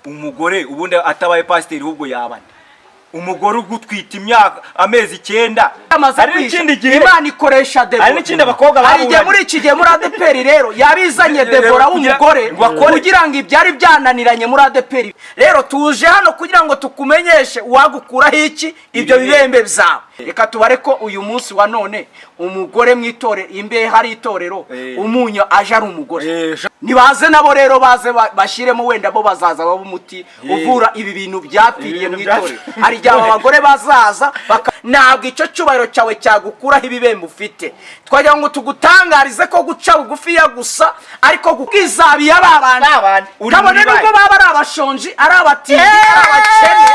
Umugore ubundi atabaye pasiteri, ahubwo yabane umugore ugutwita imyaka amezi 9. Amaze Hari kwihisha. n'ikindi gihe Imana ikoresha Debora. Hari n'ikindi abakobwa Hari igihe baburanye. muri iki gihe muri ADEPR rero yabizanye Debora w'umugore ngo akore. kugira ngo ibyari byananiranye muri ADEPR. Rero tuje hano kugira ngo tukumenyeshe uwagukuraho iki ibyo bibembe byawe. Reka tubare ko uyu munsi wa none umugore mu itorero, imbehe hari itorero, umunyu aje ari umugore. Nibaze nabo rero, baze bashyiremo, wenda bo bazaza baba umuti uvura ibi bintu byapfiriye mu Ibintu itorero. Hari igihe aba bagore bazaza ntabwo icyo cyubahiro cyawe cyagukuraho ibibembe ufite. Twagira ngo tugutangarize ko guca bugufiya gusa ariko bwizabiye ba bandi Ba bandi. Uri kabone muri nubwo banki. baba ari abashonji, ari abatindi, ari abakene.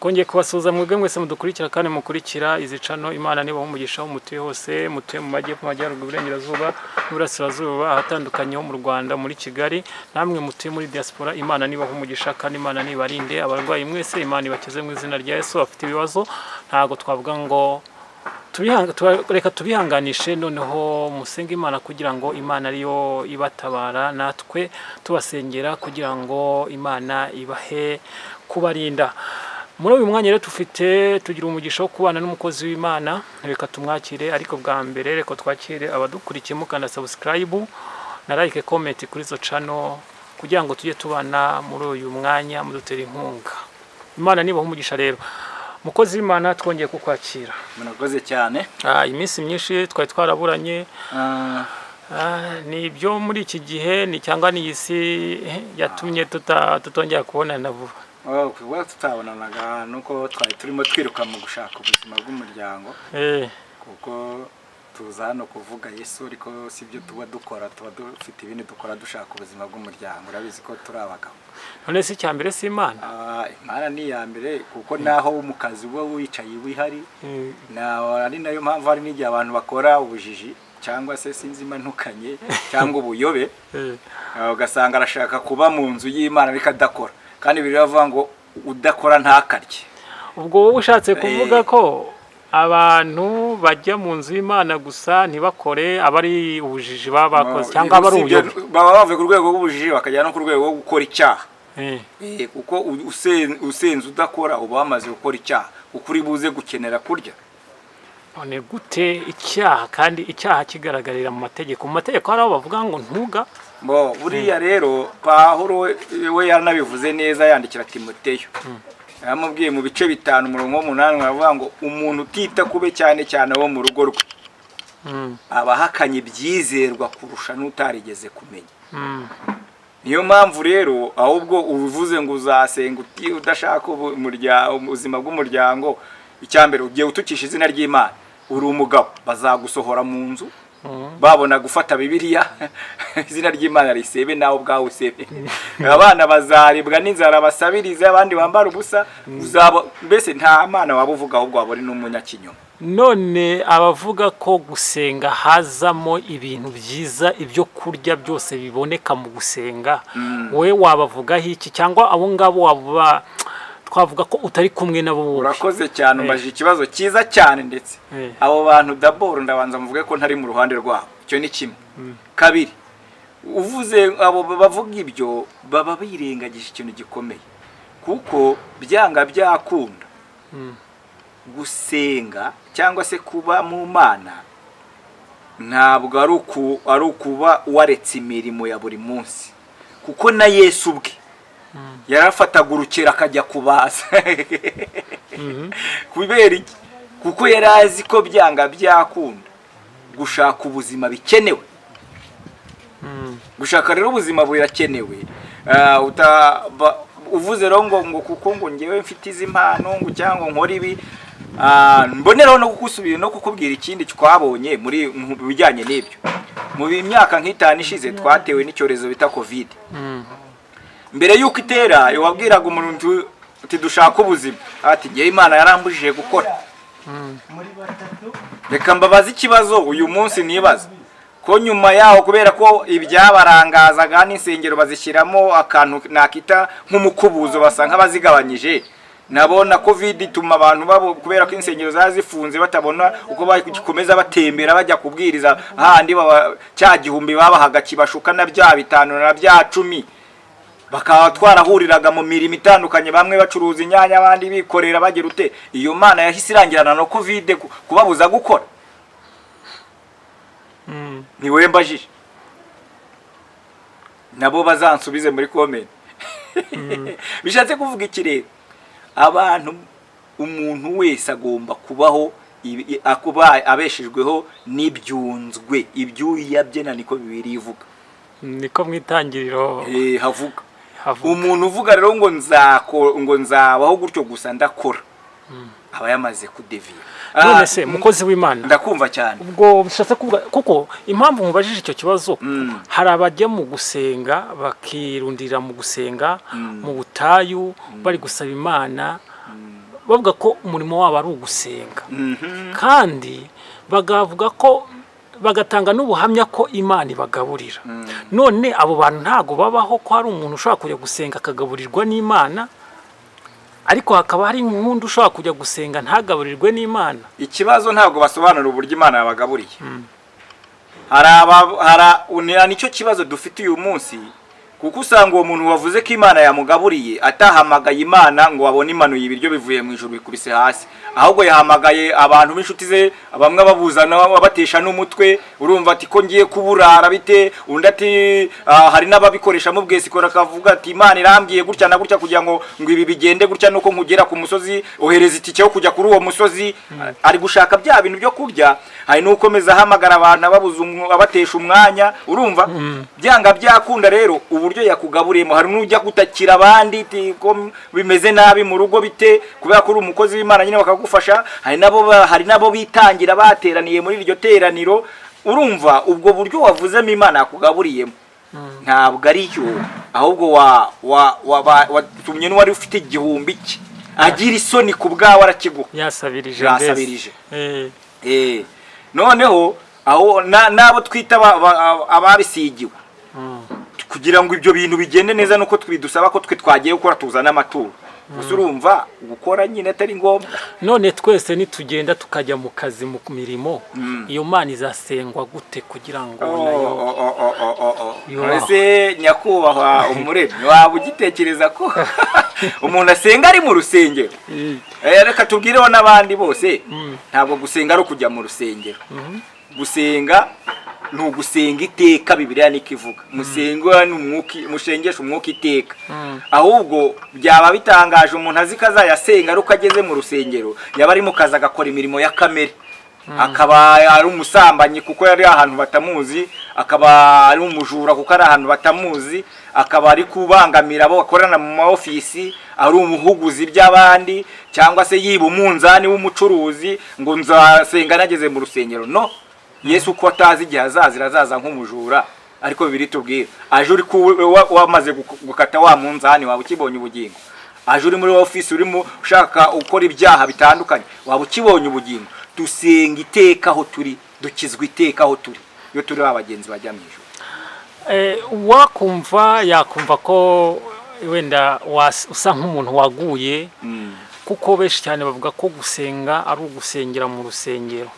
Twongeye kubasuhuza mwebwe mwese mudukurikira kandi mukurikira izi channel. Imana niba umugisha aho mutuye hose, mutuye mu majyepfo, amajyaruguru, iburengerazuba n'uburasirazuba, ahatandukanye ho mu Rwanda, muri Kigali, namwe mutuye muri diaspora. Imana niba umugisha kandi Imana nibarinde abarwayi mwese, Imana ibakize mu izina rya Yesu. Bafite ibibazo ntabwo twavuga ngo reka tubihanganishe, noneho musenge Imana kugira ngo Imana ariyo ibatabara, natwe tubasengera kugira ngo Imana ibahe kubarinda. Muri uyu mwanya rero tufite, tugira umugisha wo kubana n'umukozi w'Imana. Reka tumwakire, ariko bwa mbere reka twakire abadukurikiye. Mukanda subscribe na like, comment kuri izo channel kugira ngo tujye tubana muri uyu mwanya, mudutera inkunga. Imana nibaha umugisha. Rero mukozi w'Imana, twongeye kukwakira. Murakoze cyane. Iminsi myinshi twari twaraburanye. Ni ibyo muri iki gihe ni cyangwa ni iyi si yatumye tutongera kubonana vuba? Oh, kuba tutabonanaga nuko twari turimo twiruka mu gushaka ubuzima bw'umuryango, kuko tuza hano kuvuga Yesu ariko si byo tuba dukora, tuba dufite ibindi dukora dushaka ubuzima bw'umuryango. Urabizi ko turi abagabo. None si icya mbere si Imana? Imana ni iya mbere, kuko naho mu kazi uba wicaye wihari, na ari nayo mpamvu hari n'igihe abantu bakora ubujiji cyangwa se sinzi impanukanye cyangwa ubuyobe, ugasanga arashaka kuba mu nzu y'Imana ariko adakora, kandi biravuga ngo udakora ntakarye. Ubwo wowe ushatse kuvuga ko abantu bajya mu nzu y'Imana gusa ntibakore aba ari ubujiji baba bakoze cyangwa aba ari Usibye ubuyobe? Baba bavuye ku rwego rw'ubujiji bakagera no ku rwego rwo gukora icyaha. Kuko usenze udakora uba wamaze gukora icyaha, kuko uri buze gukenera kurya. None gute icyaha, kandi icyaha kigaragarira mu mategeko? Mu mategeko hari aho bavuga ngo ntuga. Bo buriya rero Pawulo we yaranabivuze neza yandikira Timoteyo, yaramubwiye mu bice 5 umurongo w'8, aravuga ngo umuntu utita kube cyane cyane wo mu rugo rwe aba ahakanye ibyizerwa kurusha n'utarigeze kumenya. Niyo mpamvu rero ahubwo ubivuze ngo uzasenga udashaka ubuzima bw'umuryango, icya mbere ugiye utukisha izina ry'Imana. Uri umugabo, bazagusohora mu nzu babona gufata Bibiliya, izina ry'Imana risebe, nawe ubwawe usebe, abana bazaribwa n'inzara basabirize, abandi bambara ubusa, uzaba mbese nta Mana waba uvuga, ahubwo waba uri n'umunyakinyoma. None abavuga ko gusenga hazamo ibintu byiza, ibyo kurya byose biboneka mu gusenga, wowe wabavugaho iki? Cyangwa abo ngabo waba twavuga ko utari kumwe nabo wowe? Urakoze cyane, umbajije ikibazo cyiza cyane ndetse. Abo bantu d'abord ndabanza mvuge ko ntari mu ruhande rwabo, icyo ni kimwe. Kabiri, uvuze abo bavuga ibyo baba birengagije ikintu gikomeye, kuko byanga byakunda gusenga cyangwa se kuba mu Mana ntabwo ari ukuba waretse imirimo ya buri munsi, kuko na Yesu ubwe yarafataga urukero akajya kubaza. Kubera iki? Kuko yari azi ko byanga byakunda gushaka ubuzima bikenewe. Gushaka rero ubuzima burakenewe. Uvuze rero ngo kuko ngo ngewe mfite izi mpano ngo cyangwa nkora ibi, mboneraho no kukusubira no kukubwira ikindi twabonye muri mu bijyanye n'ibyo. Mu myaka nk'itanu ishize twatewe n'icyorezo bita Covid. Mbere y'uko itera, wabwiraga umuntu uti dushaka ubuzima, ati ngewe Imana yarambujije gukora. Reka mbabaze ikibazo uyu munsi nibaza ko nyuma yaho, kubera ko ibyabarangazaga n'insengero bazishyiramo akantu nakita nk'umukubuzo, basa nk'abazigabanyije, Nabo na COVID ituma abantu babo, kubera ko insengero zari zifunze, batabona uko bakomeza batembera bajya kubwiriza handi baba cya 1000 babahaga kibashuka na bya 5 na bya 10, bakaba twarahuriraga mu mirimo itandukanye, bamwe bacuruza inyanya, abandi bikorera, bagira ute. Iyo Mana yahise irangirana na COVID kubabuza gukora? Ni wowe mbajije, nabo bazansubize muri comment. Bishatse kuvuga iki rero? Abantu, umuntu wese agomba kubaho akuba abeshejweho n'ibyunzwe, ibyuya bye, na niko Bibiliya ivuga. Niko mu Itangiriro. Havuga. Havuga. Umuntu uvuga rero ngo nzako, ngo nzabaho gutyo gusa ndakora, aba yamaze kudeviya. None se, mukozi w'Imana, Ndakumva cyane. Ubwo bishatse kuvuga, kuko impamvu mubajije icyo kibazo, hari abajya mu gusenga bakirundira mu gusenga mu butayu, bari gusaba Imana, bavuga ko umurimo wabo ari ugusenga, kandi bakavuga ko, bagatanga n'ubuhamya ko Imana ibagaburira. None abo bantu ntago babaho, ko hari umuntu ushobora kujya gusenga akagaburirwa n'Imana, ariko hakaba hari n'undi ushobora kujya gusenga ntagaburirwe n'Imana? Ikibazo, ntabwo basobanura uburyo Imana yabagaburiye. Hari aba hari nicyo kibazo dufite uyu munsi, kuko usanga uwo muntu wavuze ko Imana yamugaburiye atahamagaye Imana ngo abone imanuye ibiryo bivuye mu ijuru bikubise hasi, ahubwo yahamagaye abantu b'inshuti ze, bamwe babuzana babatesha n'umutwe. Urumva ati: "Ko ngiye kuburara bite?" Undi ati hari n'ababikoreshamo bwesikora, akavuga ati: "Imana irambwiye gutya na gutya, kugira ngo ibi bigende gutya nuko nkugera ku musozi, ohereza itike yo kujya kuri uwo musozi." Ari gushaka bya bintu byo kurya. Hari n'ukomeza ahamagara abantu ababuza abatesha umwanya. Urumva byanga byakunda rero uburyo yakugaburiyemo, hari n'ujya gutakira abandi ati ko bimeze nabi mu rugo bite, kubera ko uri umukozi w'Imana nyine bakagufasha. Hari nabo bitangira bateraniye muri iryo teraniro. Urumva ubwo buryo wavuzemo Imana yakugaburiyemo ntabwo ari yo, ahubwo wa wa wa watumye n'uwari ufite 1000 cye agira isoni ku bwawe, arakiguha. Yasabirije. Yasabirije. Mbese. Noneho aho n'abo twita ababisigiwe kugira ngo ibyo bintu bigende neza, nuko bidusaba ko twe twagiye gukora, tuzana amaturo gusa. Urumva gukora nyine atari ngombwa. None twese nitugenda tukajya mu kazi, mu mirimo, iyo Mana izasengwa gute kugira ngo nayo Oh. Yubaho. Ese nyakubahwa Umuremyi, waba ugitekereza ko umuntu asenga ari mu rusengero? Reka tubwireho n'abandi bose, ntabwo gusenga ari ukujya mu rusengero. Gusenga ni ugusenga iteka. Bibiliya niko ivuga: "Musenga n'umwuka, mushengeshe umwuka iteka." Ahubwo byaba bitangaje umuntu azi ko azayasenga ari uko ageze mu rusengero, yaba ari mu kazi agakora imirimo ya kamere, akaba ari umusambanyi kuko yari ahantu batamuzi, akaba ari umujura kuko ari ahantu batamuzi, akaba ari kubangamira abo bakorana mu ma ofisi, ari umuhuguzi by'abandi, cyangwa se yiba umunzani w'umucuruzi, ngo nzasenga nageze mu rusengero. No Yesu uko atazi igihe azazira, azaza nk'umujura, ariko Bibiliya itubwira aje uri wamaze gukata wa munzani, waba ukibonye ubugingo? Aje uri muri ofisi urimo ushaka ukora ibyaha bitandukanye, waba ukibonye ubugingo? Dusenga iteka aho turi, dukizwa iteka aho turi, iyo turi abagenzi bajya mu ijuru. Wakumva yakumva ko wenda usa nk'umuntu waguye, kuko benshi cyane bavuga ko gusenga ari ugusengera mu rusengero.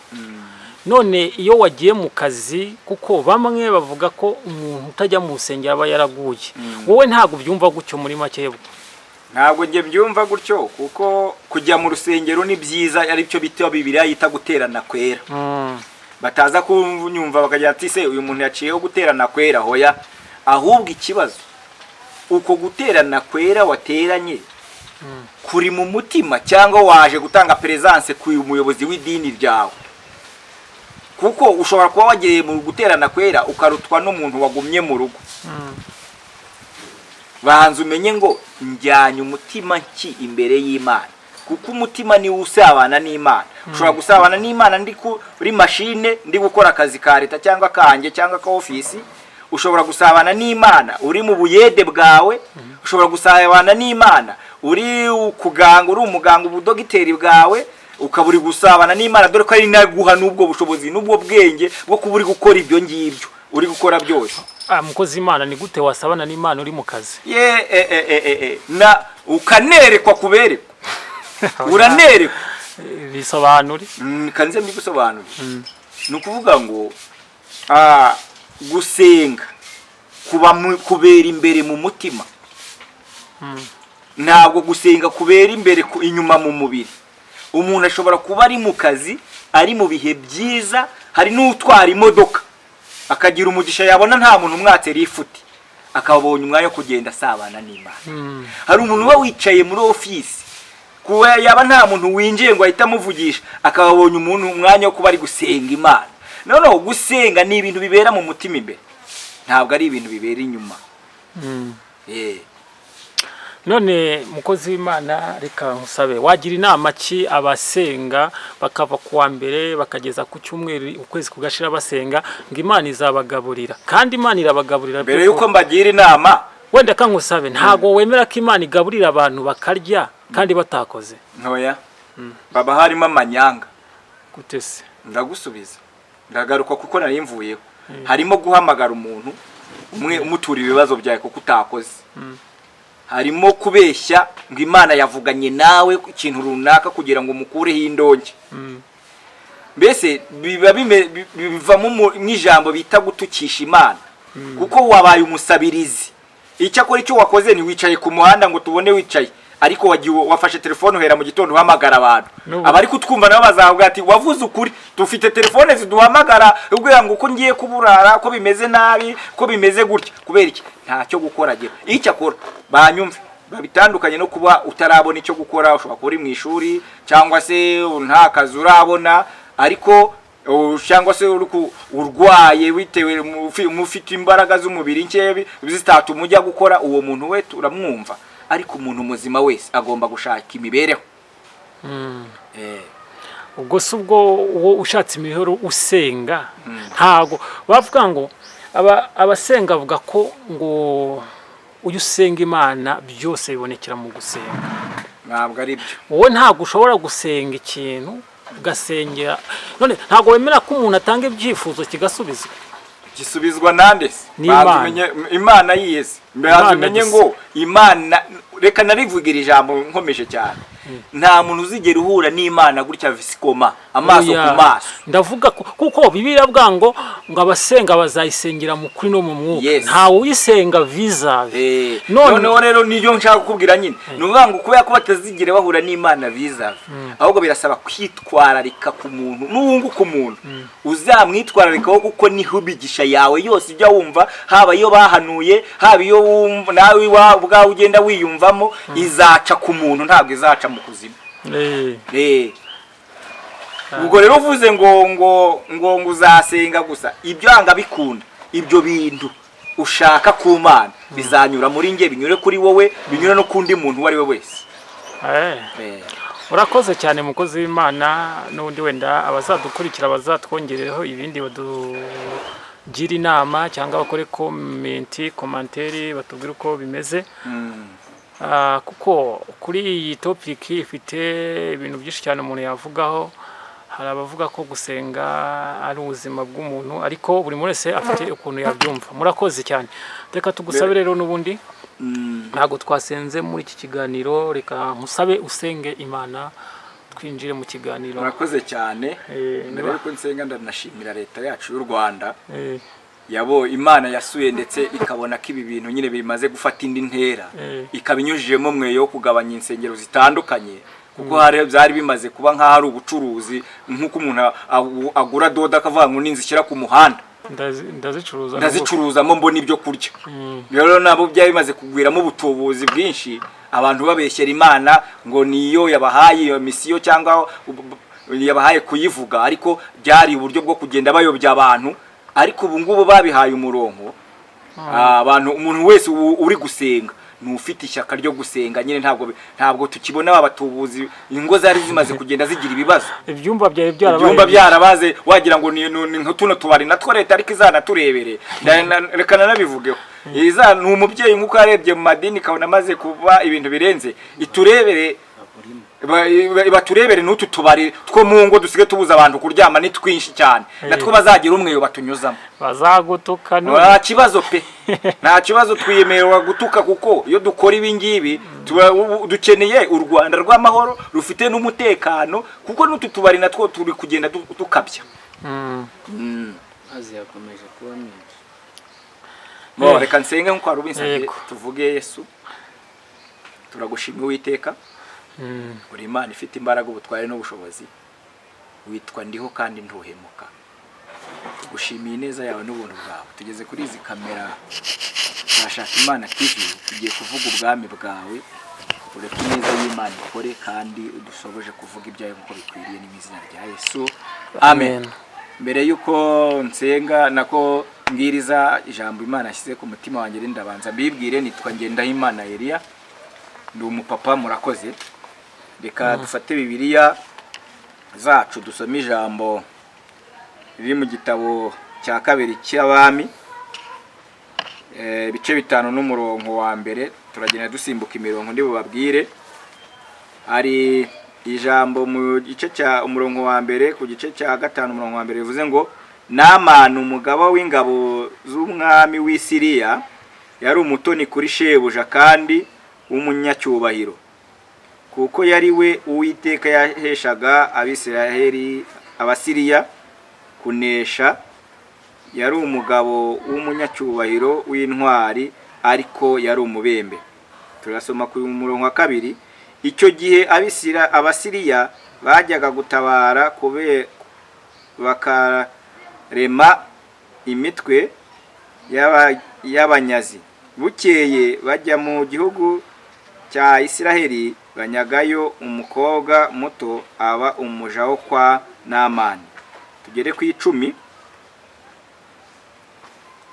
None iyo wagiye mu kazi, kuko bamwe bavuga ko umuntu utajya mu rusengero aba yaraguye, wowe ntabwo ubyumva gutyo muri make? Ntabwo njye mbyumva gutyo, kuko kujya mu rusengero ni byiza, aricyo bita Bibiliya yita guterana kwera. Bataza kunyumva bakagira ati: "Se uyu muntu yaciyeho guterana kwera?" Hoya, ahubwo ikibazo, uko guterana kwera wateranye kuri mu mutima, cyangwa waje gutanga presence ku muyobozi w'idini ryawe? Kuko ushobora kuba wagiye mu guterana kwera ukarutwa n'umuntu wagumye mu rugo. Banza umenye ngo njyanye umutima ki imbere y'Imana, kuko umutima niwo usabana n'Imana. Ushobora gusabana n'Imana ndi kuri mashine, ndi gukora akazi ka leta cyangwa kanjye cyangwa ka ofisi. Ushobora gusabana n'Imana uri mu buyede bwawe. Ushobora gusabana n'Imana uri kuganga, uri umuganga, ubudogiteri bwawe, ukaba uri gusabana n'Imana, dore ko ari naguha n'ubwo bushobozi n'ubwo bwenge bwo kuba uri gukora ibyo ngibyo uri gukora byose. Ah, mukozi Imana, ni gute wasabana n'Imana uri mu kazi? Ye e e e e e na ukanerekwa kuberekwa. Uranerekwa. Bisobanure. Kanze mbigusobanurire. Ni ukuvuga ngo gusenga kuba kubera imbere mu mutima, ntabwo gusenga kubera imbere inyuma mu mubiri. Umuntu ashobora kuba ari mu kazi, ari mu bihe byiza, hari n'utwara imodoka akagira umugisha, yabona nta muntu umwatse lifuti, akabonye umwanya wo kugenda asabana n'Imana. Hari umuntu uba wicaye muri ofisi, kuba yaba nta muntu winjiye ngo ahite amuvugisha, akaba abonye umuntu umwanya wo kuba ari gusenga Imana. Noneho gusenga ni ibintu bibera mu mutima imbere, ntabwo ari ibintu bibera inyuma. None mukozi w'Imana, reka nkusabe, wagira inama ki abasenga bakava ku wa mbere bakageza ku cyumweru, ukwezi kugashira basenga ngo Imana izabagaburira, kandi Imana irabagaburira? Mbere yuko mbagira inama, Wenda kankusabe, ntago wemera ko Imana igaburira abantu bakarya kandi batakoze? Ntoya, baba harimo amanyanga. Gute se? Ndagusubiza, ndagaruka kuko nari mvuyeho. Harimo guhamagara umuntu umwe umutura ibibazo byawe kuko utakoze, harimo kubeshya ngo Imana yavuganye nawe ku kintu runaka kugira ngo umukureho indonke. Mbese biba bivamo nk'ijambo bita gutukisha Imana, kuko wabaye umusabirizi. Icyakora icyo wakoze ni wicaye ku muhanda ngo tubone wicaye, ariko wagiye wafashe telefone uhera mu gitondo uhamagara abantu. Abari kutwumva nabo bazavuga ati: "Wavuze ukuri, dufite telefone ziduhamagara ubwira ngo uko ngiye kuburara, ko bimeze nabi, ko bimeze gutya." Kubera iki? Ntacyo gukora agira. Icyo akora, banyumve, babitandukanye no kuba utarabona icyo gukora. Ushobora kuba uri mu ishuri, cyangwa se nta kazi urabona, ariko cyangwa se uri urwaye bitewe ufite imbaraga z'umubiri nkeya zitatuma ujya gukora. Uwo muntu we turamwumva, ariko umuntu muzima wese agomba gushaka imibereho. Ubwo si ubwo uwo ushatse imibereho usenga, ntago bavuga ngo abasenga bavuga ko ngo uyu usenga Imana byose bibonekera mu gusenga. Ntabwo ari byo. Wowe ntabwo ushobora gusenga ikintu ugasengera none, ntabwo wemera ko umuntu atanga ibyifuzo kigasubizwa? Gisubizwa nande se? Ni Imana. Banza umenye Imana yiyeze. Banza Imana umenye gusa. ngo Imana, reka narivugira ijambo nkomeje cyane, nta muntu uzigera uhura n'Imana gutya visikoma, amaso Oya, ku maso. Ndavuga kuko Bibiliya iravuga ngo abasenga bazayisengera mu kuri no mu mwuka. Ntawe uyisenga vis-à-vis. Noneho rero niyo nshaka kukubwira nyine, ni ukuvuga ngo kubera ko batazigera bahura n'Imana vis-à-vis, ahubwo birasaba kwitwararika ku muntu n'uwunguka. Umuntu uzamwitwararikaho, kuko niho imigisha yawe yose ujya wumva, haba iyo bahanuye, haba iyo wumva nawe ubwawe ugenda wiyumvamo, izaca ku muntu, ntabwo izaca mu kuzimu. Ubwo rero uvuze ngo uzasenga gusa, ibyo yanga bikunda, ibyo bintu ushaka ku Mana bizanyura muri nge, binyure kuri wowe, binyure no kundi muntu uwo ari we wese. Urakoze cyane mukozi w'Imana. N'ubundi wenda abazadukurikira bazatwongereho ibindi, badugira inama cyangwa bakore comment, commentaire, batubwire uko bimeze. Kuko kuri iyi topic ifite ibintu byinshi cyane umuntu yavugaho. Hari abavuga ko gusenga ari ubuzima bw'umuntu, ariko buri muntu wese afite ukuntu yabyumva. Murakoze cyane. Reka tugusabe rero, n'ubundi ntabwo twasenze muri iki kiganiro, reka nkusabe usenge Imana twinjire mu kiganiro. Murakoze cyane. Mbere yuko nsenga, ndanashimira leta yacu y'u Rwanda yabo Imana yasuye, ndetse ikabona ko ibi bintu nyine bimaze gufata indi ntera, ikaba inyujijemo mweyo wo kugabanya insengero zitandukanye, kuko hari byari bimaze kuba nk'aho ari ubucuruzi, nk'uko umuntu agura dodo akavuga ngo n'inzu ishyira ku muhanda Ndazicuruza. Ndazicuruzamo mbona ibyo kurya. Rero nabo byari bimaze kugwiramo ubutubuzi bwinshi, abantu babeshyera Imana ngo niyo yabahaye iyo misiyo cyangwa yabahaye kuyivuga, ariko byari uburyo bwo kugenda bayobya abantu. Ariko ubu ngubu babihaye umurongo. Abantu, umuntu wese uri gusenga ni ufite ishyaka ryo gusenga nyine. Ntabwo tukibona ba batubuzi, ingo zari zimaze kugenda zigira ibibazo. Ibyumba byari byarabaye Ibyumba byarabaze wagira ngo ni nka tuno tubari natwo. Leta ariko izanaturebere. Reka nanabivugeho, iza ni umubyeyi, nk'uko yarebye mu madini ikabona amaze kuba ibintu birenze, iturebere. Baturebere n'utu tubari two mu ngo dusigaye tubuza abantu kuryama, ni twinshi cyane, natwo bazagira umweyo batunyuzamo. Bazagutuka none. Nta kibazo pe, nta kibazo, twiyemererwa gutuka, kuko iyo dukora ibi ngibi tuba dukeneye u Rwanda rw'amahoro rufite n'umutekano, kuko n'utu tubari natwo turi kugenda dukabya. Amazi yakomeje kuba menshi. Bo, reka nsenge nk'uko wari ubinsabye. Tuvuge: Yesu, turagushimye Uwiteka. Uri Imana ifite imbaraga, ubutware n'ubushobozi. Witwa Ndiho kandi ntuhemuka. Tugushimiye ineza yawe n'ubuntu bwawe. Tugeze kuri izi kamera za Shaka Imana TV, tugiye kuvuga ubwami bwawe. Ureke ineza y'Imana ikore kandi udushoboje kuvuga ibyawe nk'uko bikwiriye, ni mu izina rya Yesu, amen. Mbere y'uko nsenga, nako mbwiriza ijambo Imana yashyize ku mutima wanjye, rero ndabanza mbibwire: nitwa Ngendahimana Eliya, ndi umupapa. Murakoze. Reka dufate Bibiliya zacu dusome ijambo riri mu gitabo cya kabiri cy'Abami, ibice 5 n'umurongo wa mbere. Turagenda dusimbuka imirongo ndi bubabwire. Hari ijambo mu gice cya umurongo wa mbere ku gice cya 5 umurongo wa mbere bivuze ngo: Namani, umugaba w'ingabo z'umwami w'i Siriya, yari umutoni kuri shebuja kandi w'umunyacyubahiro, kuko yari we Uwiteka yaheshaga Abisiraheli Abasiriya kunesha. Yari umugabo w'umunyacyubahiro w'intwari, ariko yari umubembe. Turasoma ku murongo wa kabiri: Icyo gihe Abisira Abasiriya bajyaga gutabara kube bakarema imitwe y'abanyazi, bukeye bajya mu gihugu cya Isiraheli, banyagayo umukobwa muto, aba umuja wo kwa Namani. Tugere ku 10.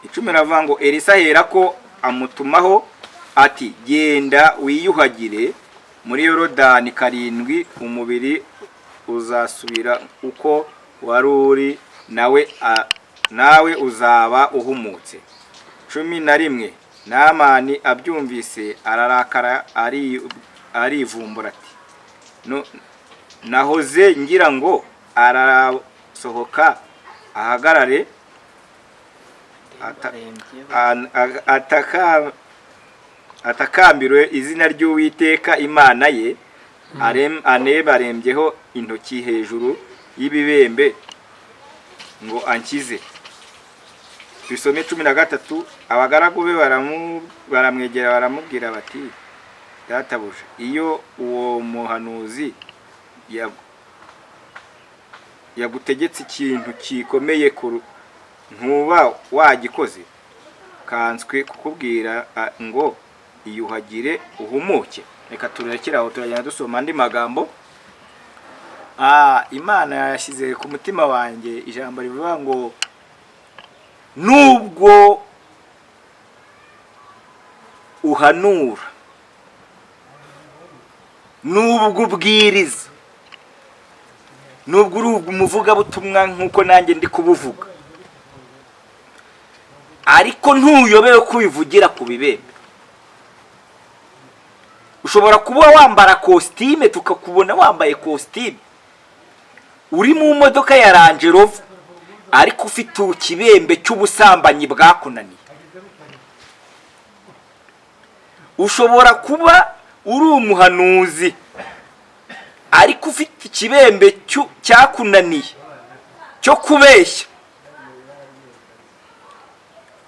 10 aravuga ngo: Elisa ahera ko amutumaho ati: "Genda wiyuhagire muri Yorodani karindwi, umubiri uzasubira uko wari uri, nawe uzaba uhumutse." 11: Namani abyumvise ararakara, arivumbura ati: "Nahoze ngira ngo arasohoka ahagarare atakambirwe izina ry'Uwiteka Imana ye, anebe arembyeho intoki hejuru y'ibibembe ngo ankize." Dusome 13: Abagaragu be baramwegera, baramubwira bati: "Databuja, iyo uwo muhanuzi yagutegetse ikintu gikomeye, ntuba wagikoze? Kanswe kukubwira ngo iyuhagire uhumuke?" Reka turekere aho, turagenda dusoma andi magambo. Imana yashyize ku mutima wanjye ijambo rivuga ngo: nubwo uhanura, nubwo ubwiriza, nubwo uri umuvugabutumwa nk'uko nanjye ndi kubuvuga, ariko ntuyobewe ko ubivugira ku bibembe. Ushobora kuba wambara kositime, tukakubona wambaye kositime, uri mu modoka ya Range Rover, ariko ufite ikibembe cy'ubusambanyi bwakunaniye. Ushobora kuba uri umuhanuzi, ariko ufite ikibembe cyakunaniye cyo kubeshya.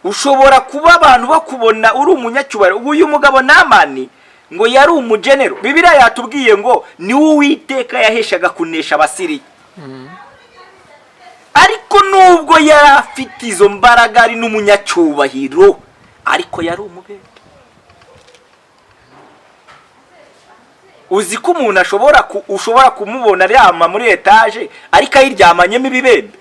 Ushobora kuba abantu bakubona uri umunyacyubahiro. Uyu mugabo Namani ngo yari umugenero. Bibiliya yatubwiye ngo ni we Uwiteka yaheshaga kunesha Abasiriya, ariko nubwo yari afite izo mbaraga, ari n'umunyacyubahiro, ariko yari umubembe. Uzi ko umuntu ushobora kumubona aryama muri etaje, ariko ayiryamanyemo ibibembe?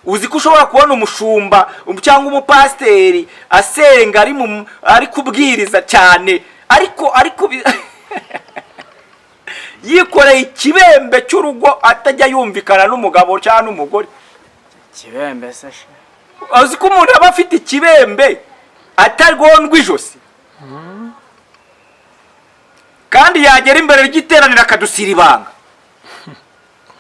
Uzi ko ushobora kubona umushumba cyangwa umupasiteri asenga, ari kubwiriza cyane, ariko yikoreye ikibembe cy'urugo, atajya yumvikana n'umugabo cyangwa n'umugore? Kibembe se sha? Uzi ko umuntu aba afite ikibembe atagondwa ijosi? Kandi yagera imbere ry'iteraniro akadusira ibanga.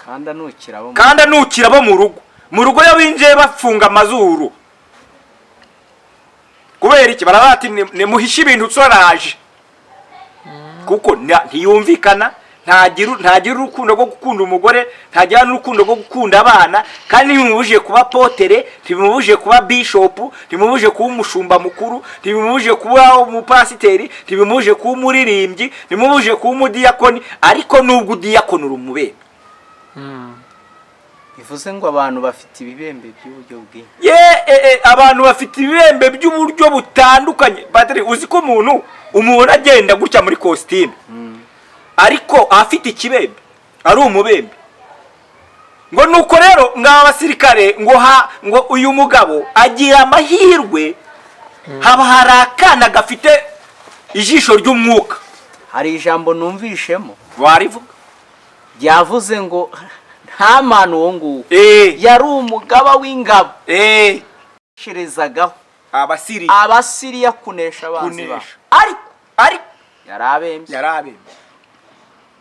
Kandi anukira abo mu Kandi anukira abo mu rugo. Mu rugo iyo binjiye bafunga amazuru. Kubera iki? Baravuga ati: "Nimuhishe ibintu, tsoraje." Kuko ntiyumvikana, ntagira urukundo rwo gukunda umugore, ntagira n'urukundo rwo gukunda abana. Kandi ntibimubujije kuba apôtre, ntibimubujije kuba bishopu, ntibimubujije kuba umushumba mukuru, ntibimubujije kuba umupasiteri, ntibimubujije kuba umuririmbyi, ntibimubujije kuba umudiyakoni. Ariko nubwo udiyakoni, uri umubembe. Bivuze ngo abantu bafite ibibembe by'uburyo bwinshi. Ye abantu bafite ibibembe by'uburyo butandukanye. Padiri, uzi ko umuntu umubona agenda gutya muri kositimu, ariko afite ikibembe, ari umubembe? Ngo nuko rero ngaba abasirikare, ngo ha ngo uyu mugabo agira amahirwe, haba hari akana gafite ijisho ry'umwuka. Hari ijambo numvishemo. Warivuga. Ryavuze ngo nta mpano, uwo nguwo yari umugaba w'ingabo yasherezagaho Abasiriya. Abasiriya kunesha abanzi babo. Kunesha. Ariko ariko yari abembye. Yari abembye.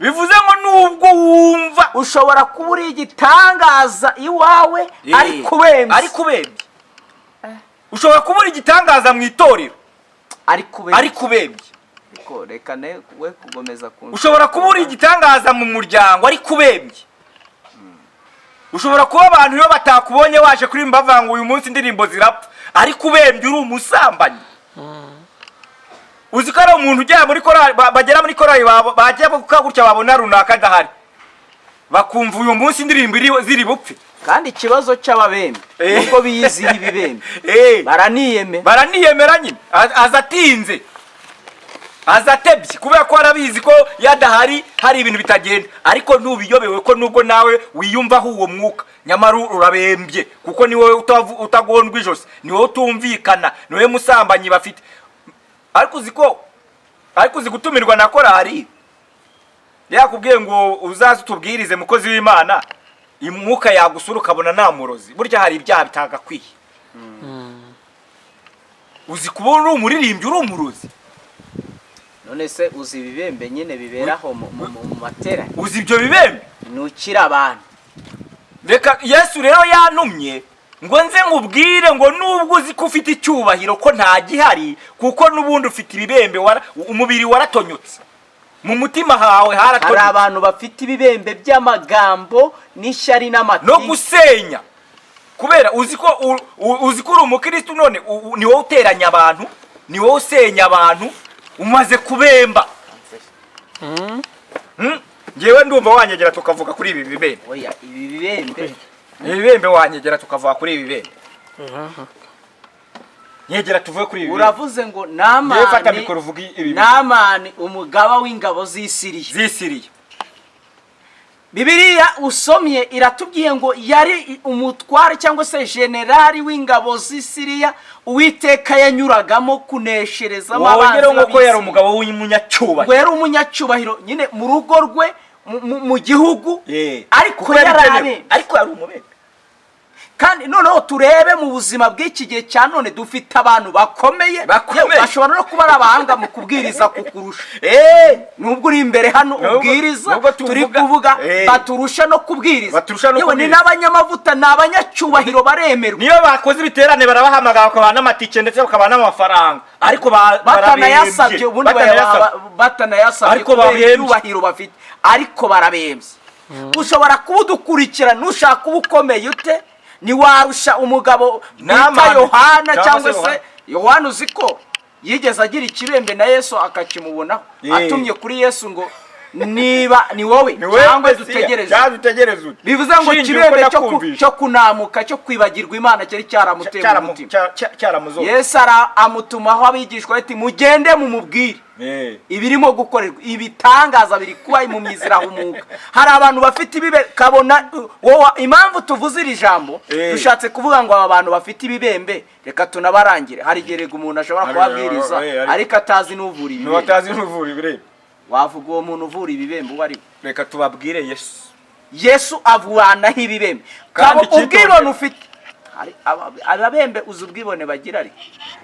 Bivuze ngo nubwo wumva Ushobora kuba uri igitangaza iwawe, ariko ubembye. Ariko ubembye. Ushobora kuba uri igitangaza mu itorero, ariko ubembye. Ariko ubembye. Ariko reka ne we kugomeza ku Ushobora kuba uri igitangaza mu muryango, ariko ubembye. Ushobora kuba abantu iyo batakubonye waje kuririmba bavuga ngo uyu munsi indirimbo zirapfa, ariko ubembye, uri umusambanyi. Uzi ko ari umuntu ugera muri korali, bagera muri korali, bajya gutya babona runaka adahari, bakumva uyu munsi indirimbo ziri bupfe. Kandi ikibazo cy'ababembe, nubwo biyiziho ibibembe, baraniyemera. Baraniyemera nyine. Aza atinze, aza atebye, kubera ko arabizi ko iyo adahari hari ibintu bitagenda. Ariko ntubiyobewe ko nubwo nawe wiyumvaho uwo mwuka, nyamara urabembye, kuko ni wowe utagondwa ijosi, ni wowe utumvikana, ni wowe musambanyi bafite. Ariko uzi ko, ariko uzi gutumirwa na korari yakubwiye ngo uzaze utubwirize, mukozi w'Imana, umwuka yagusura ukabona nta murozi? Burya hari ibyaha bitagakwiye. Uzi kuba uri umuririmbyi uri umurozi? None se uzi ibibembe nyine biberaho mu materaniro? Uzi ibyo bibembe? Nukira abantu. Reka Yesu rero yantumye ngo nze nkubwire ngo nubwo uzi ko ufite icyubahiro, ko nta gihari, kuko n'ubundi ufite ibibembe, umubiri waratonyotse, mu mutima hawe Hari haratonyotse. abantu bafite ibibembe by'amagambo n'ishyari n'amatiku. No gusenya, kubera uzi ko uzi ko uri umukristo, none ni wowe uteranya abantu, ni wowe usenya abantu, umaze kubemba. Ngewe ndumva wanyegera tukavuga kuri ibi bibembe. Oya, ibi bibembe. Ibi bibembe, wanyegera tukavuga kuri ibi bibembe. Nyegera tuvuge kuri ibi bibembe. Uravuze ngo Ngewe fata Namani, mikoro uvuge ibi bibembe. Namani umugaba w'ingabo z'Isiriya. Z'Isiriya. Bibiliya usomye iratubwiye ngo yari umutware cyangwa se generali w'ingabo z'Isiriya, Uwiteka yanyuragamo kunesherezamo Wongere abanzi ngo ko yari b'Abisiriya. umugabo Ngo w'umunyacyubahiro. yari umunyacyubahiro nyine mu rugo rwe, mu gihugu, ariko Kuko yari yari byemewe. abembye. Ariko yari umubembe. Kandi noneho turebe mu buzima bw'iki gihe cya none, dufite abantu bakomeye. Bakomeye. Yewe, bashobora no kuba ari abahanga mu kubwiriza kukurusha, nubwo uri imbere hano ubwiriza, Nubwo turi tuvuga, kuvuga, baturusha no kubwiriza. Baturusha no Yewe, ni kubwiriza. n'abanyamavuta, ni abanyacyubahiro, baremerwa. Niyo bakoze ibiterane barabahamagara, bakabaha n'amatike ndetse bakabaha n'amafaranga, ariko Batanayasabye barabembye. ubundi. Batanayasabye. Batanayasabye Ariko kubera babembye. ibyubahiro bafite, ariko barabembye. Ushobora kuba udukurikira, nushaka kuba ukomeye ute, ntiwarusha umugabo bita Namani. Yohana Cyangwa cyangwa se se Yohana. Uzi ko yigeze agira ikibembe na Yesu akakimubonaho, atumye kuri Yesu ngo niba ni wowe Ni wowe cyangwa Mesiya, dutegereze? cyangwa dutegereze ute? Bivuze ngo Shingiye ikibembe uko cyo nakumvishe. cyo kunamuka, cyo kwibagirwa Imana, cyari cyaramuteye mu mutima. Cyaramuzoze. Yesu amutumaho abigishwa ati: "Mugende mumubwire ibirimo gukorerwa, ibitangaza biri kuba, impumyi zirahumuka." Hari abantu bafite ibibe kabona wowe. Impamvu tuvuze iri jambo, dushatse kuvuga ngo aba bantu bafite ibibembe, reka tunabarangire. Hari igihe rega umuntu ashobora kubabwiriza, ariko atazi n'uvura ibibembe. N'ubatazi n'uvura ibibembe. Wavuga uwo muntu uvura ibibembe uwo ari we? Reka tubabwire Yesu. Yesu avanaho ibibembe. Kandi Kabo icyitonderwa. ubwibone ufite. Hari ababembe, uzi ubwibone bagira? Ariko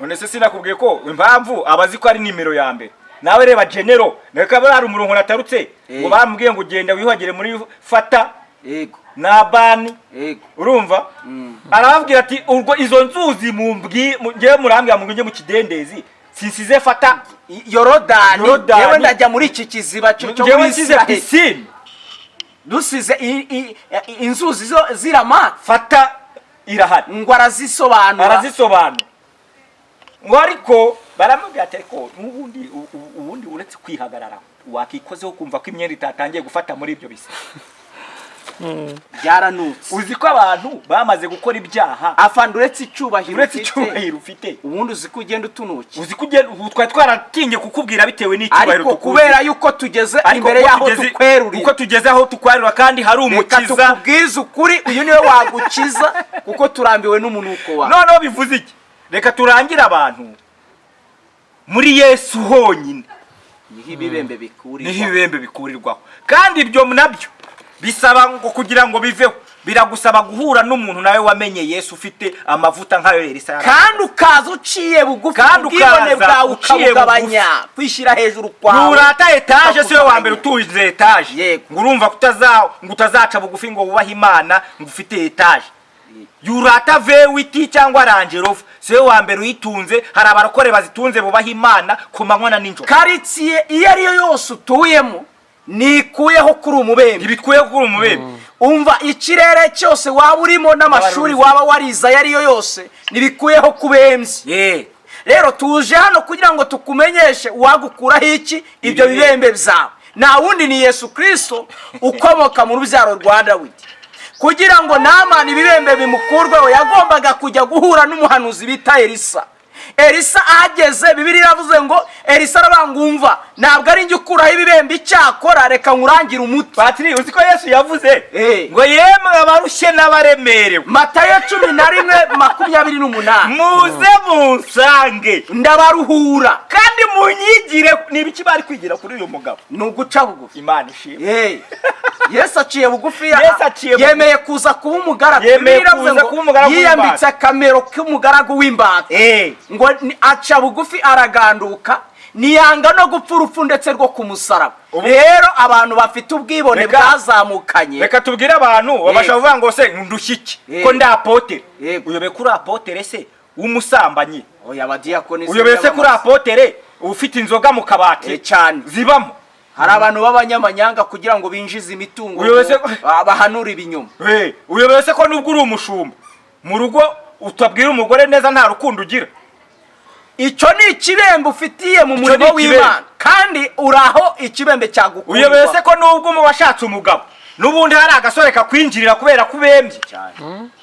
None se sinakubwiye ko impamvu abazi ko ari nimero ya mbere? Nawe reba genero, reka bari umurongo natarutse ngo Eh. bamubwiye ngo genda wiyuhagire muri fata Yego. na bani. Yego. Urumva, arababwira ati ubwo izo nzuzi mumbwi ngewe murambwira ngo njye mu kidendezi, sinsize fata Yorodani. Yorodani. Yewe, ndajya muri iki kiziba cyo ngewe muri nsize Israheli. pisine. Dusize inzuzi zo ziramata. Fata irahari. Ngo arazisobanura. Arazisobanura ngo ariko baramubwira ati ariko n'ubundi ubundi uretse kwihagarara wakikozeho kumva ko imyenda itatangiye gufata muri ibyo bisa. Byaranutse. Uzi ko abantu bamaze gukora ibyaha. Afande, uretse icyubahiro Uretse ufite, icyubahiro ufite, ubundi uzi ko ugenda utunuki. Uzi ko ugenda, ubu twari twaratinye kukubwira bitewe n'icyubahiro Ariko tukuzi. kubera yuko tugeze Ariko imbere kuko y'aho tukwerurira, kuko tugeze aho tukwerura kandi hari reka umukiza. Tukubwize ukuri, uyu niwe wagukiza kuko turambiwe n'umunuko wawe. Noneho bivuze iki? Reka turangire abantu muri Yesu honyine. Niho ibibembe bikurirwa. Niho ibibembe bikurirwaho, kandi ibyo nabyo bisaba ngo kugira ngo biveho biragusaba guhura n'umuntu nawe wamenye Yesu, ufite amavuta nk'ayo Elisa yari. Kandi ukaza uciye bugufi, Kandi ubwibone ukaza bwawe uciye ukabugabanya, kwishyira hejuru kwawe Nurata etaje, si we wa mbere ukakugabanya. utuze etaje. Yego. Ngo urumva ngo utazaca bugufi ngo wubahe Imana ngo ufite etaje. Yurata V8 cyangwa Range Rover, si we wa mbere uyitunze. Hari abarokore bazitunze bubaha Imana ku manywa na nijoro. Karitsiye iyo ariyo yose utuyemo nikuyeho kuri umubembe. Ntibikwiye kuri umubembe. Umva, ikirere cyose waba urimo n'amashuri waba warize ayo ariyo yose ntibikuyeho kubembye. Rero tuje hano kugira ngo tukumenyeshe uwagukuraho iki? Ibyo bibembe byawe. Nta wundi, ni Yesu Kirisito ukomoka mu rubyaro rwa Dawidi. Kugira ngo Namani ibibembe bimukurweho, yagombaga kujya guhura n'umuhanuzi bita Elisa. Elisa ahageze, Bibiliya iravuze ngo Elisa aravuga: "Umva, ntabwo ari njye ukuraho ibibembe, icyakora reka nkurangire umuti." Patiri, uzi ko Yesu yavuze Eh. ngo yemwe abarushye n'abaremerewe, Matayo 11:28. Muze munsange, ndabaruhura. Kandi munyigire. Ni ibiki bari kwigira kuri uyu mugabo? Ni uguca bugufi. Imana ishimwe. Hey. Yesu aciye bugufi. Yesu aciye bugufi. Yemeye kuza kuba umugaragu. Yemeye Bibiliya iravuze kuza ngo kuba umugaragu yiyambitse w'imbata. akamero k'umugaragu w'imbata. Ngo aca bugufi, araganduka, ntiyanga no gupfa urupfu ndetse rwo ku musaraba. Rero abantu bafite ubwibone bwazamukanye. Reka tubwire abantu babasha kuvuga ngo se ndushye iki ko ndi apotere? Yego. Uyobe kuri apotere se w'umusambanyi? Oya, abadiyakoni se Uyobe se kuri by'abamazi. apotere ufite inzoga mu kabati? Cyane. Zibamo. Hari abantu b'abanyamanyanga kugira ngo binjize imitungo, Uyobe se- bahanura ibinyoma. Uyobewe se ko nubwo uri umushumba mu rugo utabwira umugore neza, nta rukundo ugira? Icyo ni ikibembe ufitiye mu Icyo murimo ni ikibembe. w'Imana, kandi uraho ikibembe cyagukurwa. Uyobewe se ko nubwo umu washatse umugabo n'ubundi hari agasore kakwinjirira kubera ko ubembye,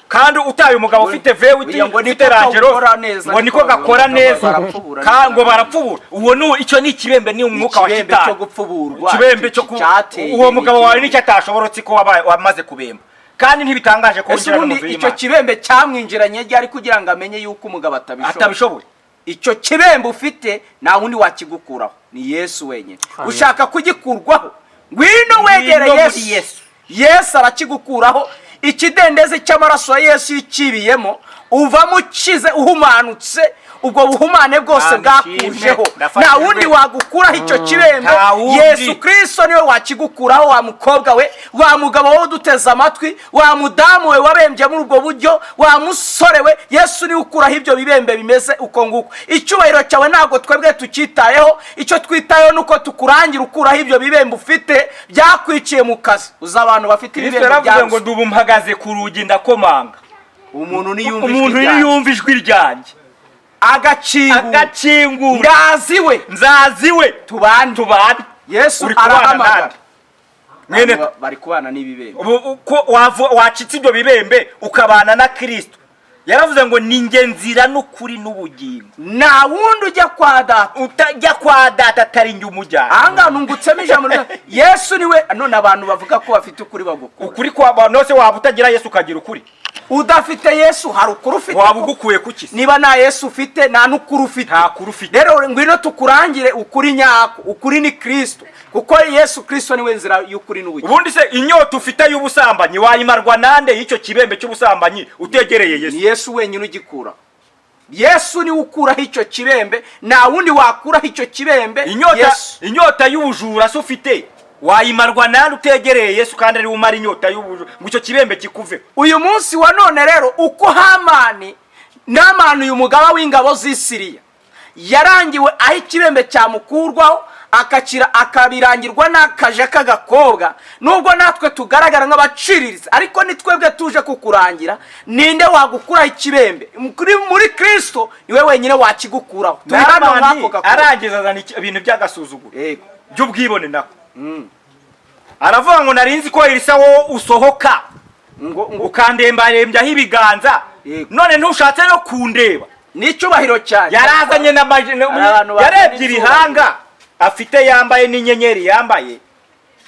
kandi utaye umugabo ufite V8, Oya, ngo ufite niko Range Rover, gakora neza, ngo niko niko gakora neza. Barapfubura. Ngo barapfubura. Uwo ni icyo ni ikibembe, ni umwuka wa Ikibembe shitani. cyo gupfuburwa. Ikibembe cyo ku Cyateye uwo mugabo wawe ikibembe. nicyo atashobora ko wabaye wamaze kubemba, kandi ntibitangaje ko Ese winjira no mu ubundi nzu icyo y'Imana. kibembe cyamwinjiranye ryari kugira ngo amenye yuko umugabo atabishoboye? Atabishoboye. Icyo kibembe ufite nta wundi wakigukuraho, ni Yesu wenyine. Ushaka kugikurwaho, ngwino wegere Ngwino muri Yesu. Yesu. Yesu arakigukuraho. Ikidendezi cy'amaraso ya Yesu iyo ukibiyemo uvamo ukize, uhumanutse, ubwo buhumane bwose Nta bwakujeho. nshimwe, Nta wundi wagukuraho icyo kibembe. Nta wundi. Yesu Kirisito niwe wakigukuraho. Wa mukobwa we, wa mugabo wowe uduteze amatwi, wa mudamu we wabembye muri ubwo buryo, wa musore we, Yesu niwe ukuraho ibyo bibembe bimeze uko nguko. Icyubahiro cyawe ntabwo twebwe tucyitayeho. Icyo twitayeho ni uko tukurangira ukuraho ibyo bibembe ufite byakwiciye mu kazi. Uzi abantu bafite Kristo ibibembe yaravuze ngo bya ndubu mpagaze ku rugi ndakomanga. Umuntu niyumva ijwi Umuntu ryanjye, niyumva ijwi ryanjye, agakingura, agakingura, ndaziwe, nzaziwe, tubane. Tubane. Yesu Uri kubana arahamagara. nande, mwene? Abantu bari kubana n'ibibembe. Ubu uko wacitse ibyo bibembe ukabana na Kristo, yaravuze ngo ni njye nzira n'ukuri n'ubugingo. Nta wundi ujya kwa Data Utajya kwa Data atari njye umujyana. Ahangaha nungutsemo ijambo Yesu niwe. None abantu bavuga ko bafite ukuri bagukura. Ukuri kwa abantu hose, waba utagira Yesu ukagira ukuri. Udafite Yesu hari ukuri ufite? Waba ugukuye kuki se? Niba nta Yesu ufite, nta n'ukuri ufite. Nta kuri ufite. Rero ngwino tukurangire ukuri nyako. Ukuri ni Kirisito, kuko Yesu Kirisito niwe nzira y'ukuri n'ubugingo. Ubundi se inyota ufite y'ubusambanyi wayimarwa nande, y'icyo kibembe cy'ubusambanyi, utegereye Yesu? Ni Yesu wenyine ugikura. Yesu niwe ukuraho icyo kibembe, nta wundi wakuraho icyo kibembe. Inyota, Yesu. inyota y'ubujura se ufite wayimarwa nande utegereye Yesu, kandi ari we umara inyota y'ubujura ngo icyo kibembe kikuve? Uyu munsi wa none rero, uko Hamani Namani, uyu mugaba w'ingabo z'i Siriya, yarangiwe aho ikibembe cyamukurwaho, akakira, akabirangirwa n'akaja k'agakobwa, nubwo natwe tugaragara nk'abaciriritse, ariko ni twebwe tuje kukurangira. Ninde wagukuraho ikibembe? Muri Kirisito niwe wenyine wakigukuraho. Turi hano Namani nk'ako gakobwa. Arangiza azana ibintu by'agasuzuguro, Yego. by'ubwibone nako. Aravuga ngo nari nzi ko Elisa wowe usohoka ngo ukandembarembyaho ibiganza, Yego. none ntushatse no kundeba. N'icyubahiro cyanjye. Yarazanye Hari abantu bazana yarebye icyubahiro. ibihanga afite yambaye n'inyenyeri yambaye,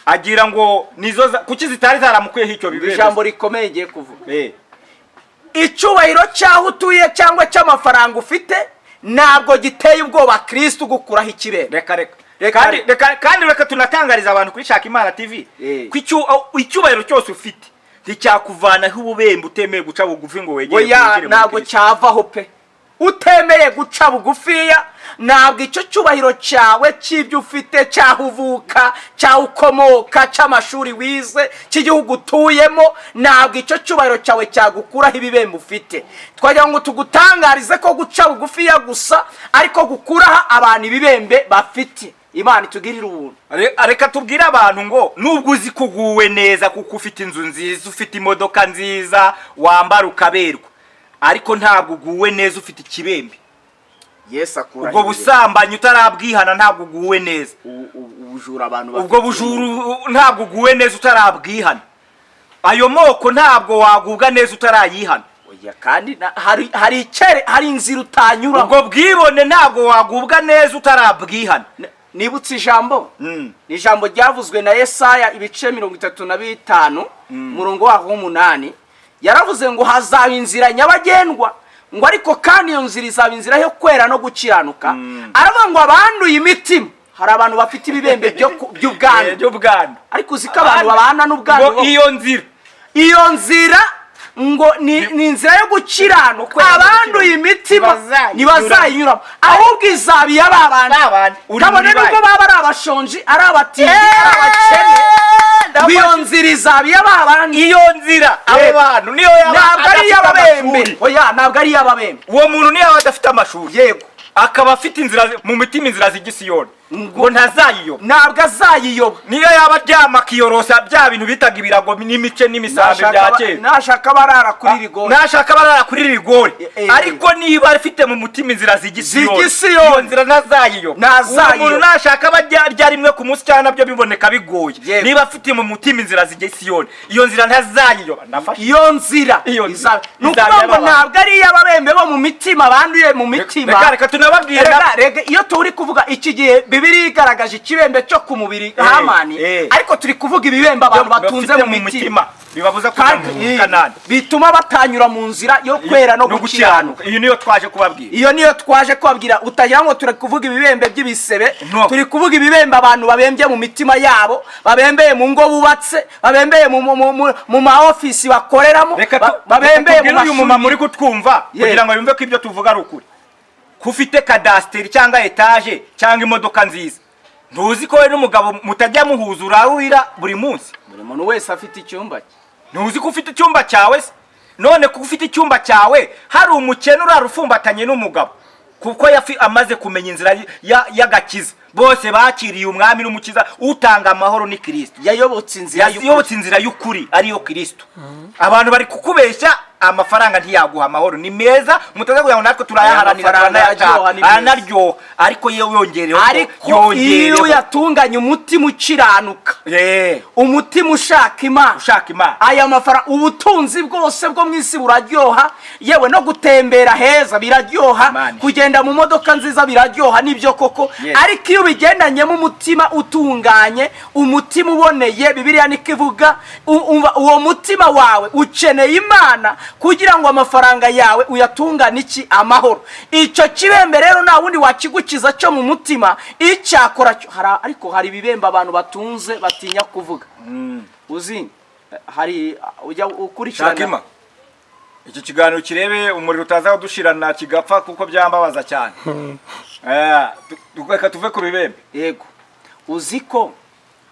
agira ngo nizo kuki zitari zaramukuyeho icyo bibembe. Ijambo rikomeye ngiye kuvuga: icyubahiro cy'aho utuye cyangwa cy'amafaranga ufite ntabwo giteye ubwoba Kirisito ugukuraho ikibembe. Reka reka. Reka Kandi reka. reka, kandi reka tunatangariza abantu kuri Shaka Imana TV ko icyubahiro cyose ufite nticyakuvanaho ububembe utemeye guca bugufi ngo wegere Oya, winjire muri ntabwo Kristo. cyavaho pe. Utemeye guca bugufiya, ntabwo icyo cyubahiro cyawe cy'ibyo ufite, cy'aho uvuka, cy'aho ukomoka, cy'amashuri wize, cy'igihugu utuyemo, ntabwo icyo cyubahiro cyawe cyagukuraho ibibembe ufite. Twagira ngo tugutangarize ko guca bugufiya gusa ariko gukuraho abantu ibibembe bafite. Imana itugirire ubuntu. Reka tubwire abantu ngo nubwo uzi ko uguwe neza kuko ufite inzu nziza, ufite imodoka nziza, wambara ukaberwa, ariko ntabwo uguwe neza ufite ikibembe. Yesu akura Ubwo busambanyi utarabwihana ntabwo uguwe neza. Ubujura abantu Ubwo bujura ntabwo uguwe neza utarabwihana. Ayo moko ntabwo wagubwa neza utarayihana. Oya, kandi hari icyere, hari inzira utanyuramo. Ubwo bwibone ntabwo wagubwa neza utarabwihana. Nibutse ijambo, ni ijambo ryavuzwe na Yesaya ibice 35, umurongo waho w'umunani. Yaravuze ngo hazaba inzira nyabagendwa, ngo ariko kandi iyo nzira izaba inzira yo kwera no gukiranuka. Aravuga ngo abanduye imitima, hari abantu bafite ibibembe by'ubwandu. By'ubwandu. Ariko uzi ko abantu babana n'ubwandu Ngo iyo nzira, iyo nzira ngo ni inzira yo gukiranuka, Kwera no abanduye imitima ntibazayinyuramo. ntibazayinyuramo, ahubwo izaba iy'ababandi. Babandi. Uri Kabone muri nubwo banki. baba ari abashonji, ari abatindi, ari abakene, ngo iyo nzira izaba iy'ababandi. Iyo nzira, abo bantu niyo yaba Ntabwo ari adafite iy'ababembe. amashuri. Oya, ntabwo ari iy'ababembe. Uwo muntu niyo yaba adafite amashuri, Yego. akaba afite inzira mu mitima, inzira zijya i Siyoni, ngo ntazayiyoba. Ntabwo azayiyoba. Niyo yaba aryama akiyorosa bya bintu bitaga ibirago n'imice n'imisambi bya kera, Nashaka barara kuri rigori. Nashaka barara kuri rigori, ariko niba afite mu mutima inzira zijya i Siyoni, Zijya i Siyoni. iyo nzira ntazayiyoba. Ntazayiyoba. Uwo muntu nashaka aba arya rimwe ku munsi cyangwa nabyo biboneka bigoye, Yego. niba afite mu mutima inzira zijya i Siyoni, iyo nzira ntazayiyoba. Ndafashe. Iyo nzira Iyo nzira ni izaba ukuvuga ngo iy'ababandi. ntabwo ari iy'ababembe bo mu mitima, banduye mu mitima. Reka reka tunababwire. Rega, iyo turi kuvuga iki gihe, Bibiliya igaragaje ikibembe cyo ku mubiri, Hamani, ariko turi kuvuga ibibembe abantu batunze bafite mu mitima, bibabuza kujya kandi mu Kanani, bituma batanyura mu nzira yo kwera no gukiranuka. Iyo niyo twaje kubabwira. Iyo niyo twaje kubabwira. Utagira ngo turi kuvuga ibibembe by'ibisebe. No. Turi kuvuga ibibembe abantu babembye mu mitima yabo, babembeye mu ngo bubatse, babembeye mu ma ofisi bakoreramo, Reka babembeye mu tubwire uyu mumama mashuri. uri kutwumva, kugira ngo yumve ko ibyo tuvuga ari ukuri. Ko ufite kadasiteri cyangwa etaje cyangwa imodoka nziza, ntuzi ko we n'umugabo mutajya muhuza, urarurira buri munsi? Buri muntu wese afite icyumba cye. Ntuzi ko ufite icyumba cyawe se? None ko ufite icyumba cyawe, hari umukene urara ufumbatanye n'umugabo, kuko yafi amaze kumenya inzira y'agakiza. Bose bakiriye umwami n'umukiza utanga amahoro ni Kirisito. Yayobotse inzira y'ukuri. Yayobotse inzira y'ukuri ariyo Kirisito. Abantu bari kukubeshya, amafaranga ntiyaguha amahoro. Ni meza, mutaza kugira ngo natwe turayaharanira. Aya mafaranga Turanayashaka. araryoha, ni meza. Aranaryoha, ariko iyo yongereho, Ariko iyo yongereho uyatunganye umutima ukiranuka, umutima ushaka Imana, ushaka Imana, aya mafaranga, ubutunzi bwose bwo mu isi buraryoha, yewe no gutembera heza biraryoha, Imana. kugenda mu modoka nziza biraryoha, nibyo koko, ariko iyo ubigendanyemo umutima utunganye, umutima uboneye, Bibiliya niko ivuga, uwo mutima wawe ukeneye Imana kugira ngo amafaranga yawe uyatungane iki? Amahoro. Icyo kibembe rero nta wundi wakigukiza cyo mu mutima. Icyakora cyo ariko hari ibibembe abantu batunze batinya kuvuga. Uzi hari ujya ukurikirana Shakima. Iki kiganiro kirebe umuriro utaza kudushirana kigapfa, kuko byambabaza cyane. Reka tuve ku bibembe. Yego, uzi ko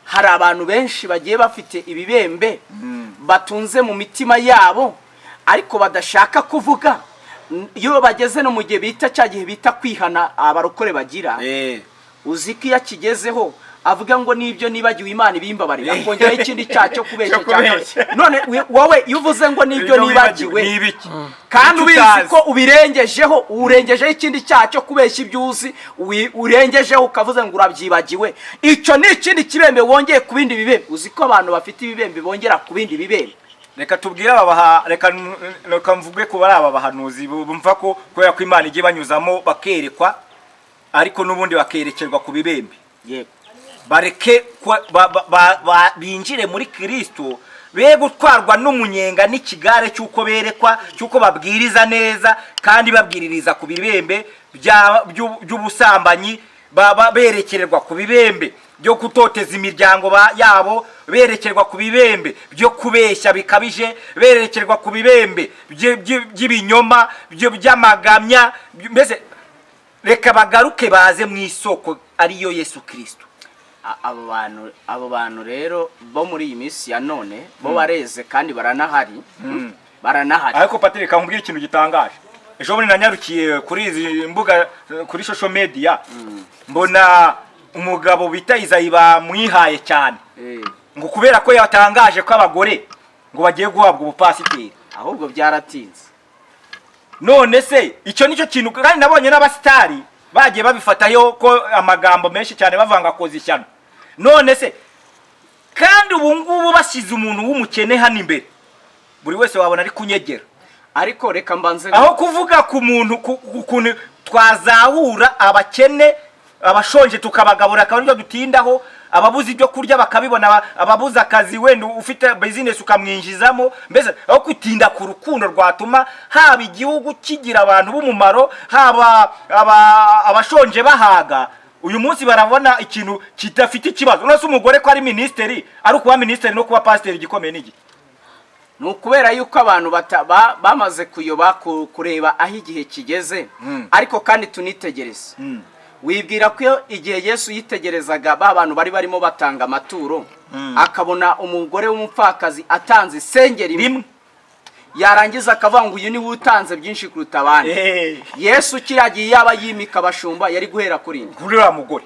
hari abantu benshi bagiye bafite ibibembe batunze mu mitima yabo, ariko badashaka kuvuga. Iyo bageze no mu gihe bita cya gihe bita kwihana abarokore bagira, uzi ko iyo akigezeho avuga ngo n'ibyo nibagiwe Imana ibimbabarira, akongeraho ikindi cyaha cyo kubeshya. Cyo kubeshya. None wowe iyo uvuze ngo n'ibyo nibagiwe, ni ibiki kandi Icyo ubizi utazi. ko ubirengejeho, urengejeho ikindi cyaha cyo kubeshya ibyo uzi, urengejeho ukavuze ngo urabyibagiwe, icyo ni ikindi kibembe wongeye ku bindi bibembe. Uzi ko abantu bafite ibibembe bongera ku bindi bibembe? Reka tubwire aba baha, reka mvuge ko bari aba bahanuzi bumva ko kubera ko Imana ijya ibanyuzamo bakerekwa, ariko n'ubundi bakerekerwa ku bibembe. Bareke binjire muri Kristo, be gutwarwa n'umunyenga n'ikigare cy'uko berekwa, cy'uko babwiriza neza kandi babwiririza ku bibembe by'ubusambanyi, baba berekererwa ku bibembe byo gutoteza imiryango yabo, berekerwa ku bibembe byo kubeshya bikabije, berekerwa ku bibembe by'ibinyoma, by'amagamya. Mbese reka bagaruke baze mu isoko ariyo Yesu Kristo. Abo bantu rero bo muri iyi minsi ya none bo bareze kandi baranahari, baranahari. Ariko Patrick, nkubwire ikintu gitangaje. Ejo bundi nanyarukiye kuri izi mbuga, kuri social media, mbona umugabo bita Izayi bamwihaye cyane ngo kubera ko yatangaje ko abagore ngo bagiye guhabwa ubupasiteri. Ahubwo byaratinze. None se icyo nicyo kintu? Kandi nabonye n'abasitari bagiye babifatayo ko amagambo menshi cyane bavanga akoza ishyano. None se kandi ubu ngubu bashyize umuntu w'umukene hano imbere, buri wese wabona ari kunyegera. Ariko reka mbanze Aho kuvuga ku muntu ku kuntu twazahura abakene, abashonje tukabagabura, akaba aribyo dutindaho, ababuze ibyo kurya bakabibona, ababuze akazi, wenda ufite business ukamwinjizamo, mbese aho gutinda ku rukundo rwatuma haba igihugu kigira abantu b'umumaro, haba abashonje bahaga, uyu munsi barabona ikintu kidafite ikibazo. None se umugore ko ari minisitiri, ari ukuba minisitiri no kuba pasiteri, igikomeye ni iki? Ni ukubera yuko abantu bamaze kuyoba kureba aho igihe kigeze. Ariko kandi tunitegereze, wibwira ko iyo igihe Yesu yitegerezaga ba bantu bari barimo batanga amaturo, akabona umugore w'umupfakazi atanze isengeri imwe, rimwe, yarangiza akavuga ngo uyu niwe utanze byinshi kuruta abandi, Yesu kiriya gihe yaba yimika abashumba yari guhera kuri nde? Kuri uriya mugore.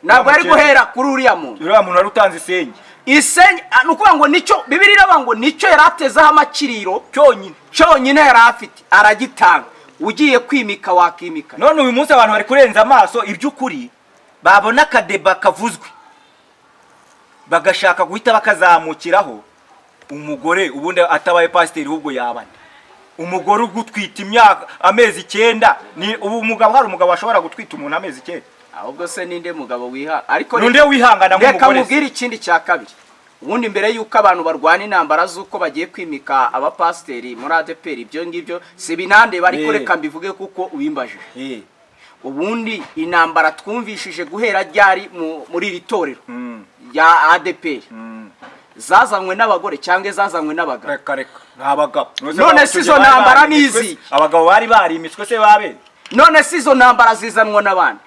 Ntabwo yari Mukecuru. guhera kuri uriya muntu. Uriya muntu wari utanze isenge. Isenge, ni ukuvuga ngo nicyo Bibiliya iravuga ngo nicyo yari atezeho amakiriro cyonyine. Cyonyine yari afite aragitanga. Ugiye kwimika wakimika. None uyu munsi abantu bari kurenza amaso iby'ukuri, babona akadeba kavuzwe bagashaka guhita bakazamukiraho. Umugore ubundi atabaye pasiteri ahubwo yabane umugore ugutwita imyaka amezi 9, ni ubu umugabo, hari umugabo washobora gutwita umuntu amezi 9? Ahubwo se ninde mugabo wiha ariko? Ninde wihangana Reka nk'umugore se? mubwire ikindi cya kabiri. Ubundi mbere y'uko abantu barwana intambara z'uko bagiye kwimika abapasiteri muri ADEPR, ibyo ngibyo si binandeba, ariko reka mbivuge kuko ubimbajije. Ubundi intambara twumvishije guhera ryari muri iri torero rya ADEPR, zazanywe n'abagore cyangwa zazanywe n'abagabo? Reka reka, ni abagabo. None si izo ntambara ni iziki? Abagabo bari barimitswe se babene? None si izo ntambara zizanwa n'abandi?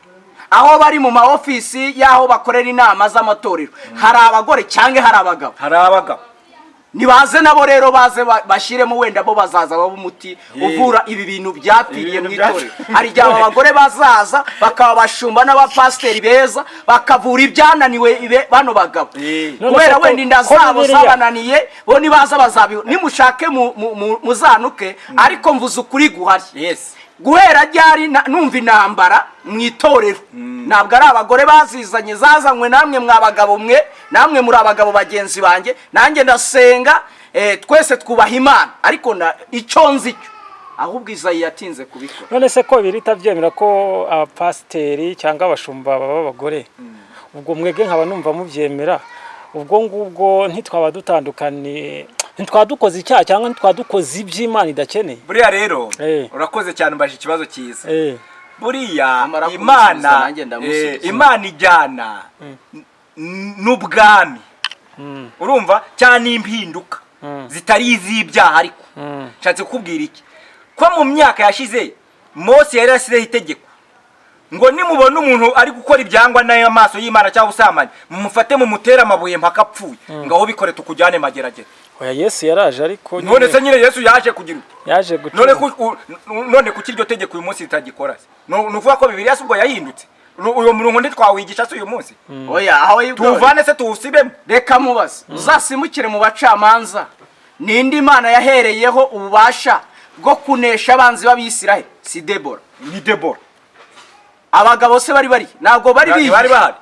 Aho bari mu ma ofisi y'aho bakorera inama z'amatorero, hari abagore cyangwa hari abagabo? Hari abagabo. Nibaze nabo rero, baze bashyiremo, wenda bo bazaza baba umuti uvura ibi bintu byapfiriye Ibintu mu itorero. Hari igihe aba bagore bazaza bakaba abashumba n'abapasiteri beza, bakavura ibyananiwe bano bagabo, None kubera se wenda inda ko zabo Bibiliya- zabananiye. Bo nibaza bazabi, nimushake muzanuke, ariko mvuze ukuri guhari. Guhera ryari numva intambara mu itorero? Ntabwo ari abagore bazizanye, zazanywe namwe mwa bagabo mwe. Namwe muri abagabo bagenzi banjye, nanjye ndasenga, twese twubaha Imana, ariko icyo nzi cyo ahubwo Izayi yatinze kubikora. None se ko biri itabyemera ko abapasiteri cyangwa abashumba baba abagore, ubwo mwebwe nkaba numva mubyemera, ubwo ngubwo ntitwaba dutandukaniye? Ntitwaba dukoze icyaha cyangwa ntitwaba dukoze iby'Imana idakeneye? Buriya rero urakoze cyane, umbaje ikibazo cyiza. Buriya Amara Imana kumusubiza, nanjye ndamusubiza. Imana ijyana n'ubwami, urumva, cyane impinduka zitari iz'ibyaha, ariko Nshatse kukubwira iki? Ko mu myaka yashize Mose yari yashyizeho itegeko ngo nimubona umuntu ari gukora ibyangwa n'ayo maso y'Imana cyangwa ubusambanyi, mumufate mumutere amabuye mpaka apfuye. Ngaho bikore tukujyane Mageragere. Oya, Yesu yaraje ariko. None se nyine Yesu yaje kugira ute? Yaje None gucunga. None kuki iryo tegeko uyu munsi ritagikora se? Ni ukuvuga ko Bibiliya se ubwo yahindutse? Uyu murongo ntitwawigisha se uyu munsi? Oya, aho yibwo Tuwuvane se, tuwusibemo? Reka mubaze, uzasimukire mu Bacamanza, nindi Imana yahereyeho ububasha bwo kunesha abanzi b'Abisiraheli? Si Debora? Ni Debora. Abagabo se bari ntabwo bari Bari bihishe? Bari bahari.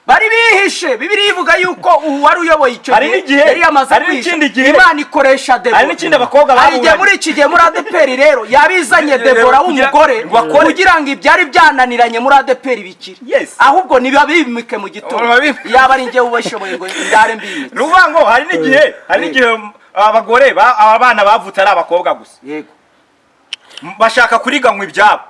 Bari bihishe. Bibiliya ivuga yuko ubu wari uyoboye icyo Hari gihe n'igihe- yari yamaze hari kwihisha. n'ikindi gihe- Imana ikoresha Debora. Hari n'ikindi abakobwa Hari igihe baburanye. muri iki gihe muri ADEPR rero yabizanye Debora w'umugore ngo akore. kugira ngo ibyari byananiranye muri ADEPR bikire. Yes. Ahubwo ntibabimike mu gitondo. Babimike. Yaba ari njyewe ubashoboye ngo ndare mbimike. Ni ukuvuga ngo hari n'igihe abagore abana bavutse ari abakobwa gusa, Yego. bashaka kuriganywa ibyabo,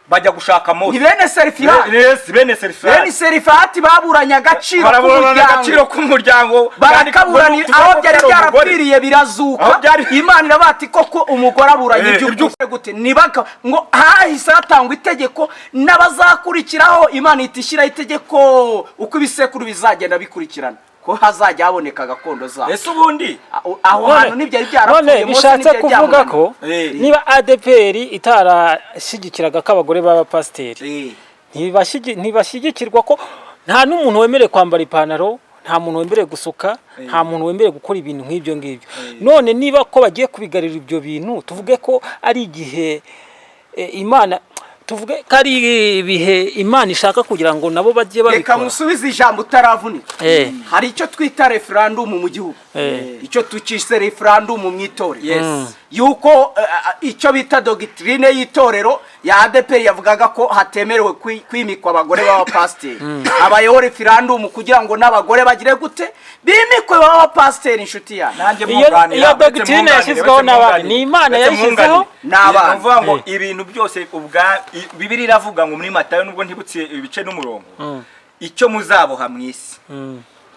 bajya gushaka Mose. Ni bene Serifihati. Yes, bene Bene Serifihati. Serifihati baburanye agaciro Baraburana agaciro k'umuryango. k'umuryango. Barakaburana, aho byari byarapfiriye birazuka. Aho byari- Imana irabati koko umugore aburanye iby'ukuri gute nibaka ngo hahise hatangwa itegeko n'abazakurikiraho. Imana ihita ishyiraho itegeko uko ibisekuru bizagenda bikurikirana, ko hazajya haboneka gakondo zabo. Ese ubundi Aho hantu ntibyari byarapfuye. None Mose bishatse ntibyari kuvuga ko byamunaniye. niba ADEPR itarashyigikiraga ko abagore baba pasiteri, ntibashyigikirwa, ko nta n'umuntu wemerewe kwambara ipantaro, nta muntu wemerewe gusuka, nta muntu wemerewe gukora ibintu nk'ibyo ngibyo, none niba ko bagiye kubigarira ibyo bintu, tuvuge ko ari igihe Imana, tuvuge ko ari ibihe Imana ishaka kugira ngo nabo bajye Reka babikora? musubize ijambo utaravunika. Hari icyo twita referandumu mu gihugu, icyo tukise referandumu mu itorero, yuko icyo bita doctrine y'itorero ya ADEPR yavugaga ko hatemerewe kwimikwa abagore b'abapasiteri. Habayeho referandumu kugira ngo n'abagore bagire gute? Bimikwe b'abapasiteri, inshuti yanjye. Nanjye Iyo mwunganira, uretse doctrine mwunganire, yashyizweho uretse n'abandi, mwunganire. ni Imana Uretse yayishyizeho? mwunganire. Ni abana. Ni ukuvuga ngo ibintu byose ubwa Bibiliya iravuga ngo muri Matayo, nubwo ntibutse ibice n'umurongo, icyo muzaboha mu isi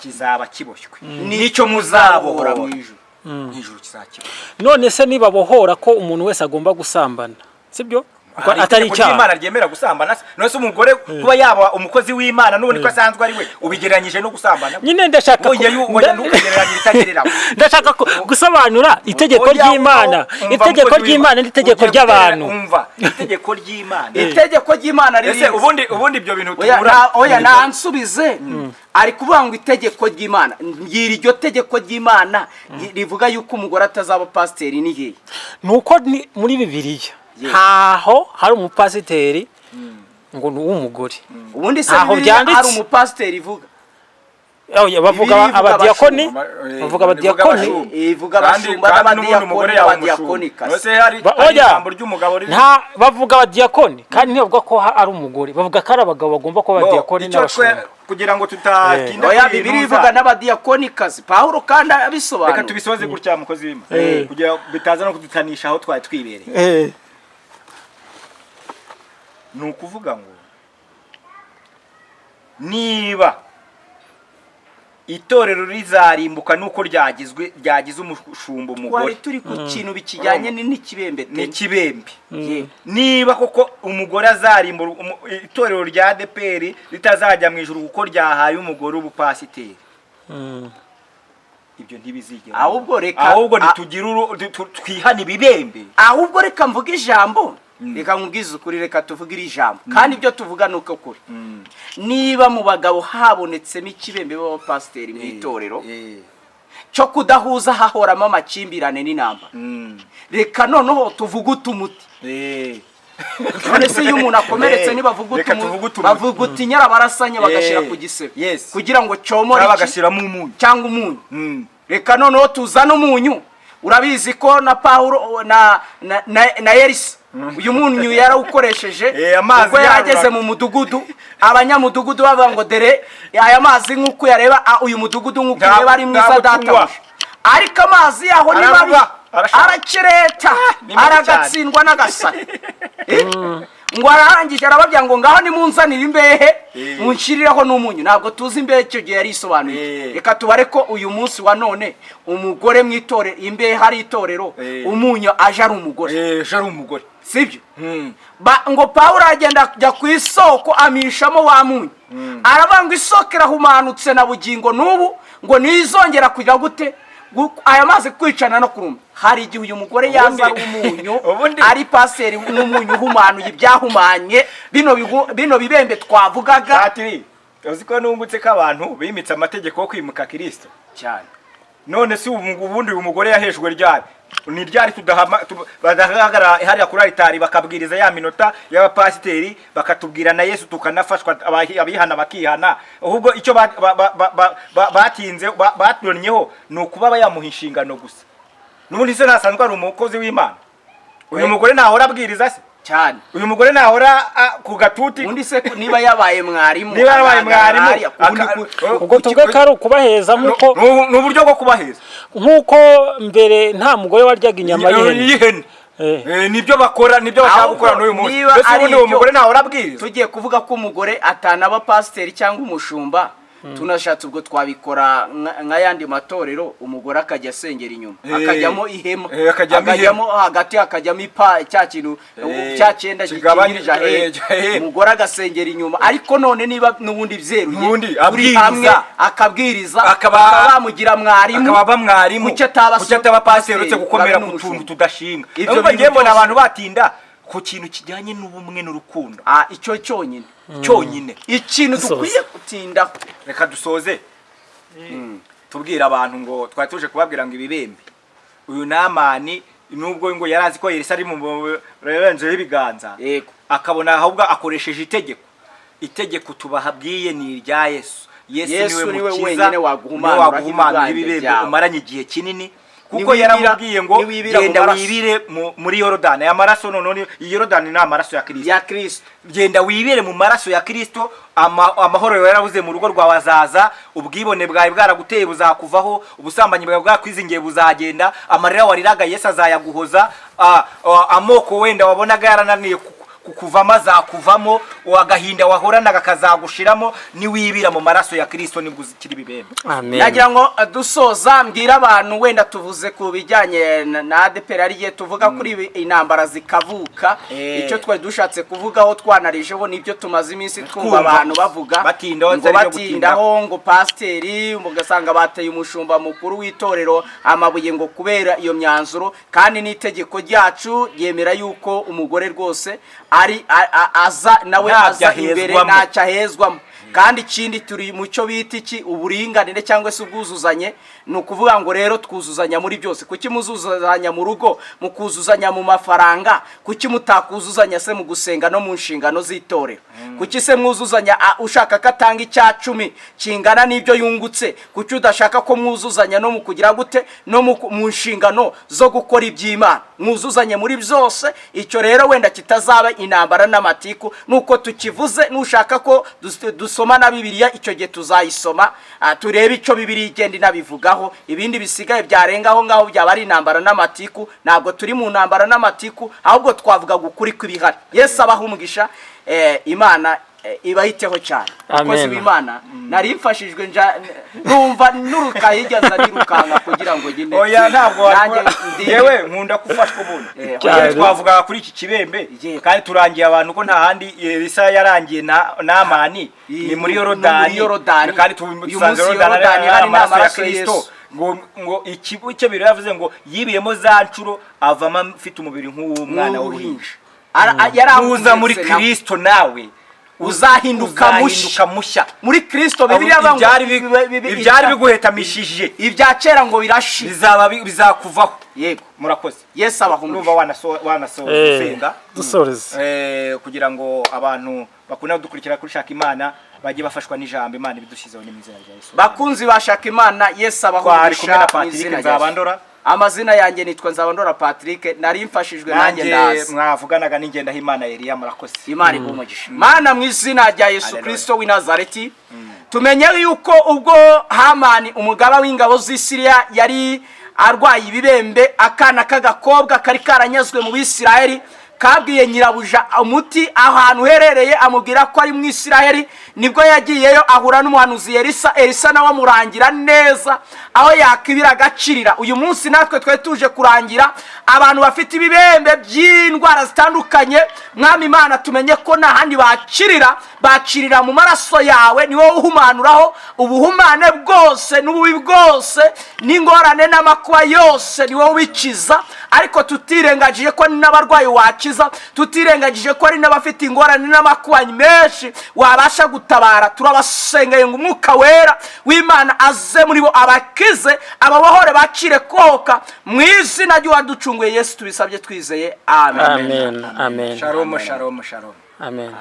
kizaba kiboshywe, n'icyo muzabohora mu ijuru mu ijuru kizakiboshwe. None se nibabohora ko umuntu wese agomba gusambana, sibyo? Ko Hari atari itegeko icyaha. ry'Imana ryemera gusambana se? None se umugore kuba yaba umukozi w'Imana n'ubundi ko asanzwe ari we, ubigereranyije no gusambana? Nyine ndashaka Oya, oya, ntukagereranye ibitagereranywa. Ndashaka gusobanura itegeko Oya, ry'Imana, umva, itegeko mukozi ry'Imana n'itegeko Ugiye ry'abantu. Umva, itegeko ry'Imana. Itegeko ry'Imana Ese ririzi. ubundi ibyo bintu Oya, tubura oya, nansubize. Ari kuvuga ngo itegeko ry'Imana, mbwira iryo tegeko ry'Imana rivuga yuko umugore atazaba pasiteri ni hehe? Nuko ni muri Bibiliya ntaho hari umupasiteri ngo ni uw'umugore. Ubundi se Ntaho Bibiliya byanditse. hari umupasiteri ivuga? Oya, bavuga Bibiliya ivuga abadiyakoni. abashumba. Bavuga abadiyakoni. Ivuga abashumba Kandi n'ubundi umugore n'abadiyakoni yaba n'abadiyakonikazi. umushumba. None se hari hari Oya. ijambo ry'umugabo riri Nta, bavuga abadiyakoni kandi ntibavuga ko ari umugore, bavuga ko ari abagabo bagomba kuba Bo, abadiyakoni icyo twe n'abashumba. kugira ngo tutatinda Oya, kuri iyi Bibiliya ntuza, ivuga n'abadiyakonikazi, Pawulo kandi abisobanura. Reka tubisoze gutya, mukozi w'Imana, kugira ngo bitaza no kudutanisha aho twari twibereye. Ni ukuvuga ngo niba itorero rizarimbuka nuko ryagizwe, ryagize umushumba Twari umugore. turi ku kintu bikijyanye n'ikibembe. N'ikibembe. Yego. Niba koko umugore azarimbura, itorero rya ADEPR ritazajya mu ijuru kuko ryahaye umugore ubupasiteri, ibyo ntibizigera. Ahubwo reka- Ahubwo nitugire twihane ibibembe. Ahubwo reka mvuge ijambo, reka nkubwize ukuri, reka tuvuge iri jambo, kandi ibyo tuvuga ni uko kuri. Niba mu bagabo habonetsemo ikibembe b'abapasiteri mu itorero cyo kudahuza, hahoramo amakimbirane n'intambara, reka noneho tuvugute umuti. None se iyo umuntu akomeretse, ntibavuga Reka tuvuge umuti. Bavuga uti nyarabarasanya bagashyira ku gisebe kugira ngo cyomore Cyangwa iki? Bagashyiramo umunyu. Cyangwa umunyu. Reka noneho tuzane umunyu. Urabizi ko na Pawulo na Elisa uyu munyu yarawukoresheje, Amazi ubwo yari ageze yarura. mu mudugudu, abanyamudugudu bavuga ngo dore aya mazi nk'uko uyareba, uyu mudugudu nk'uko Ntabwo ureba ari mwiza, ntabwo tunywa. databuja, ariko amazi yaho ni mabi. Ararura. Arashaka. Arakireta. Ni mabi cyane. Aragatsindwa n'agasara. Ngo ararangije arababwira ngo ngaho nimunzanire imbehe, munshirireho n'umunyu. Ntabwo tuzi imbehe icyo gihe yari isobanuye. Reka tubare ko uyu munsi wa none umugore mu itorero, imbehe ari itorero, umunyu aje ari umugore. Ejo ari umugore. Sibyo? Ngo Pawulo aragenda ajya ku isoko, amishamo wa munyu, aravuga ngo isoko irahumanutse na bugingo n'ubu, ngo ntizongera kugira gute? Aya mazi kwicana no kuruma. Hari igihe uyu mugore yaza ari umunyu, ari paseri n'umunyu uhumanuye ibyahumanye, bino bibembe twavugaga. Patiri, uzi ko nungutse ko abantu bimitse amategeko yo kwimuka Kirisito? Cyane. None si ubundi uyu mugore yahejwe ryari? Ni ryari badahagarara hariya kuri alitari bakabwiriza ya minota y'abapasiteri, bakatubwira na Yesu, tukanafashwa, abihana bakihana? Ahubwo icyo batinze batonyeho ni ukuba yamuha inshingano gusa. N'ubundi se ntasanzwe ari umukozi w'Imana uyu mugore? Ntahora abwiriza se? Cyane. Uyu mugore ntahora ku gatuti? Undi se niba yabaye mwarimu, Niba yabaye agaragara mwarimu, hariya, ubundi Ubwo tuvuge ko ari ukubaheza nk'uko Ni uburyo bwo kubaheza. Nk'uko mbere nta mugore waryaga inyama y'ihene. Y'ihene. Nibyo bakora, nibyo bashaka Ahubwo gukora n'uyu munsi. niba Mbese ari ubundi uwo ibyo, mugore ntahora abwiriza? tugiye kuvuga ko umugore atanaba pasiteri cyangwa umushumba, tunashatse ubwo twabikora nk'ayandi matorero, umugore akajya asengera inyuma, akajyamo ihema, Akajyamo akajyamo hagati, akajyamo ipa cya kintu cya cyenda gikingirije ahera, ahera. Umugore agasengera inyuma. Ariko none niba n'ubundi byeruye, N'ubundi uri abwiriza. hamwe akabwiriza, Akaba- bakaba bamugira mwarimu, akaba aba mwarimu, kuki ataba kuki ataba pasiteri, uretse gukomera ngabe ku tuntu n'umushumba? tudashinga? Ibyo Ahubwo bintu ngiye mbona byose. abantu batinda ku kintu kijyanye n'ubumwe n'urukundo. Ah, icyo cyonyine. Cyonyine. Ikintu Dusoza. dukwiye gutindaho. Reka dusoze tubwira abantu ngo twari tuje kubabwira ngo ibibembe, uyu Namani, nubwo ngo yari azi ko Elisa ari mu renzeho ibiganza, akabona ahubwo akoresheje itegeko. Itegeko tubahabwiye ni irya Yesu. Yesu Yesu niwe niwe mukiza, wenyine waguhumanura niwe waguhumanura ibibembe ibibembe byawe. umaranye igihe kinini, kuko yaramubwiye ngo Niwibira mu genda maraso. wibire muri Yorodani. Aya maraso none, iyi Yorodani ni amaraso ya Kirisito. Ya Kristo. Genda wibere mu maraso ya Kirisito, amahoro yawe yarabuze mu rugo rwawe azaza, ubwibone bwawe bwaraguteye buzakuvaho, ubusambanyi bwawe bwakwizingiye buzagenda, amarira wariraga Yesu azayaguhoza, amoko wenda wabonaga yarananiye kukuvamo azakuvamo, agahinda wahoranaga kazagushiramo. Niwibira mu maraso ya Kirisito nibwo uzikira ibibembe. Amen. Nagira ngo dusoza mbwira abantu, wenda tuvuze ku bijyanye na ADEPR, ari igihe tuvuga kuri ibi intambara zikavuka. Icyo twari dushatse kuvugaho, twanarijeho, nibyo tumaze iminsi twumva Twumva. abantu bavuga Batindaho, ngo atari ibyo. Batindaho ngo pasiteri, ugasanga bateye umushumba mukuru w'itorero amabuye ngo kubera iyo myanzuro, kandi n'itegeko ryacu ryemera yuko umugore rwose ari aza nawe Ntabyo aza imbere, ahezwamo. ntacyo ahezwamo. Kandi ikindi, turi mu cyo bita iki? Uburinganire cyangwa se ubwuzuzanye. Ni ukuvuga ngo rero twuzuzanya muri byose. Kuki muzuzanya mu rugo, mukuzuzanya mu mafaranga, kuki mutakuzuzanya se mu gusenga no mu nshingano z'itorero? Kuki se mwuzuzanya ushaka ko atanga icya cumi kingana n'ibyo yungutse, kuki udashaka ko mwuzuzanya no mu kugira gute, no mu nshingano zo gukora iby'Imana? Mwuzuzanye muri byose. Icyo rero wenda kitazaba intambara n'amatiku, nuko tukivuze. Nushaka ko dusoma na Bibiliya, icyo gihe tuzayisoma, turebe icyo Bibiliya igenda inabivugaho. Ibindi bisigaye byarenga aho ngaho byaba ari intambara n'amatiku. Ntabwo turi mu ntambara n'amatiku, ahubwo twavuga ukuri kw'ibihari. Yesu abaha umugisha, Imana ibayiteho cyane. Umukozi Amen. w'Imana, nari mfashijwe, nja numva nuruka hirya, nza nirukanka kugira ngo nyine Oya, ntabwo nanjye wakora. Yewe, nkunda gufashwa ubundi. Cyane. Twavugaga kuri iki kibembe, kandi turangiye abantu ko nta handi Elisa yarangiye na Namani ni muri Ni Yorodani. muri Yorodani. Kandi Uyu tusanze munsi Yorodani Yorodani ari hari amaraso ya n'amaraso ya Kristo. Yesu. Ngo ikibu cyo biro yavuze ngo yibiyemo za nshuro, avamo afite umubiri nk'uw'umwana w'uruhinja. Yarahumetse Nuza muri nawe. Kristo nawe Uzahinduka mushya. uzahinduka mushya. Muri Kristo, Bibiliya ivuga ngo Ibyari biguhetamishije ibya kera ngo birashira, bizaba bizakuvaho. Yego. Murakoze. Yesu abaha Urumva umugisha. Wanasoza usenga. Dusoreze. Kugira ngo abantu bakunda kudukurikira kuri Shaka Imana bajye bafashwa n'ijambo Imana ibidushyizeho, ni mu izina rya Yesu. Bakunzi bashaka Imana, Yesu abaha Twari kumwe umugisha na mu Patrick izina rya Yesu. Nzabandora. Amazina yanjye nitwa Nzabandora Patrick. Nari mfashijwe nanjye, Nanjye ndazi mwavuganaga n'Ingendahimana Eliya. Murakoze. Imana iguhe umugisha. Mana, mu izina rya Yesu Haleluya. Kristo w'i Nazareti, tumenye yuko ubwo Hamani umugaba w'ingabo z'i Siriya yari Arwaye ibibembe, akana k'agakobwa kari karanyazwe mu Bisirayeli kabwiye nyirabuja umuti ahantu uherereye, amubwira ko ari mu Isiraheli. Nibwo yagiyeyo ahura n'umuhanuzi Elisa. Elisa nawe amurangira neza aho yakibira agakirira. Uyu munsi natwe twari tuje kurangira abantu bafite ibibembe by'indwara zitandukanye. Mwami Imana, tumenye ko nta handi bakirira, bakirira mu maraso yawe. Ni wowe uhumanuraho ubuhumane bwose n'ububi bwose n'ingorane n'amakuba yose, ni wowe ubikiza. Ariko tutirengagije ko n'abarwayi wakiza, tutirengagije ko ari n'abafite ingorane n'amakuba menshi wabasha gutabara. Turabasengeye ngo Umwuka Wera w'Imana aze muri bo, abakize, ababohore, bakire kohoka mu izina ry'uwaducunguye Yesu. Tubisabye twizeye, amen. Amen, amen. Shalom, shalom, shalom. Amen.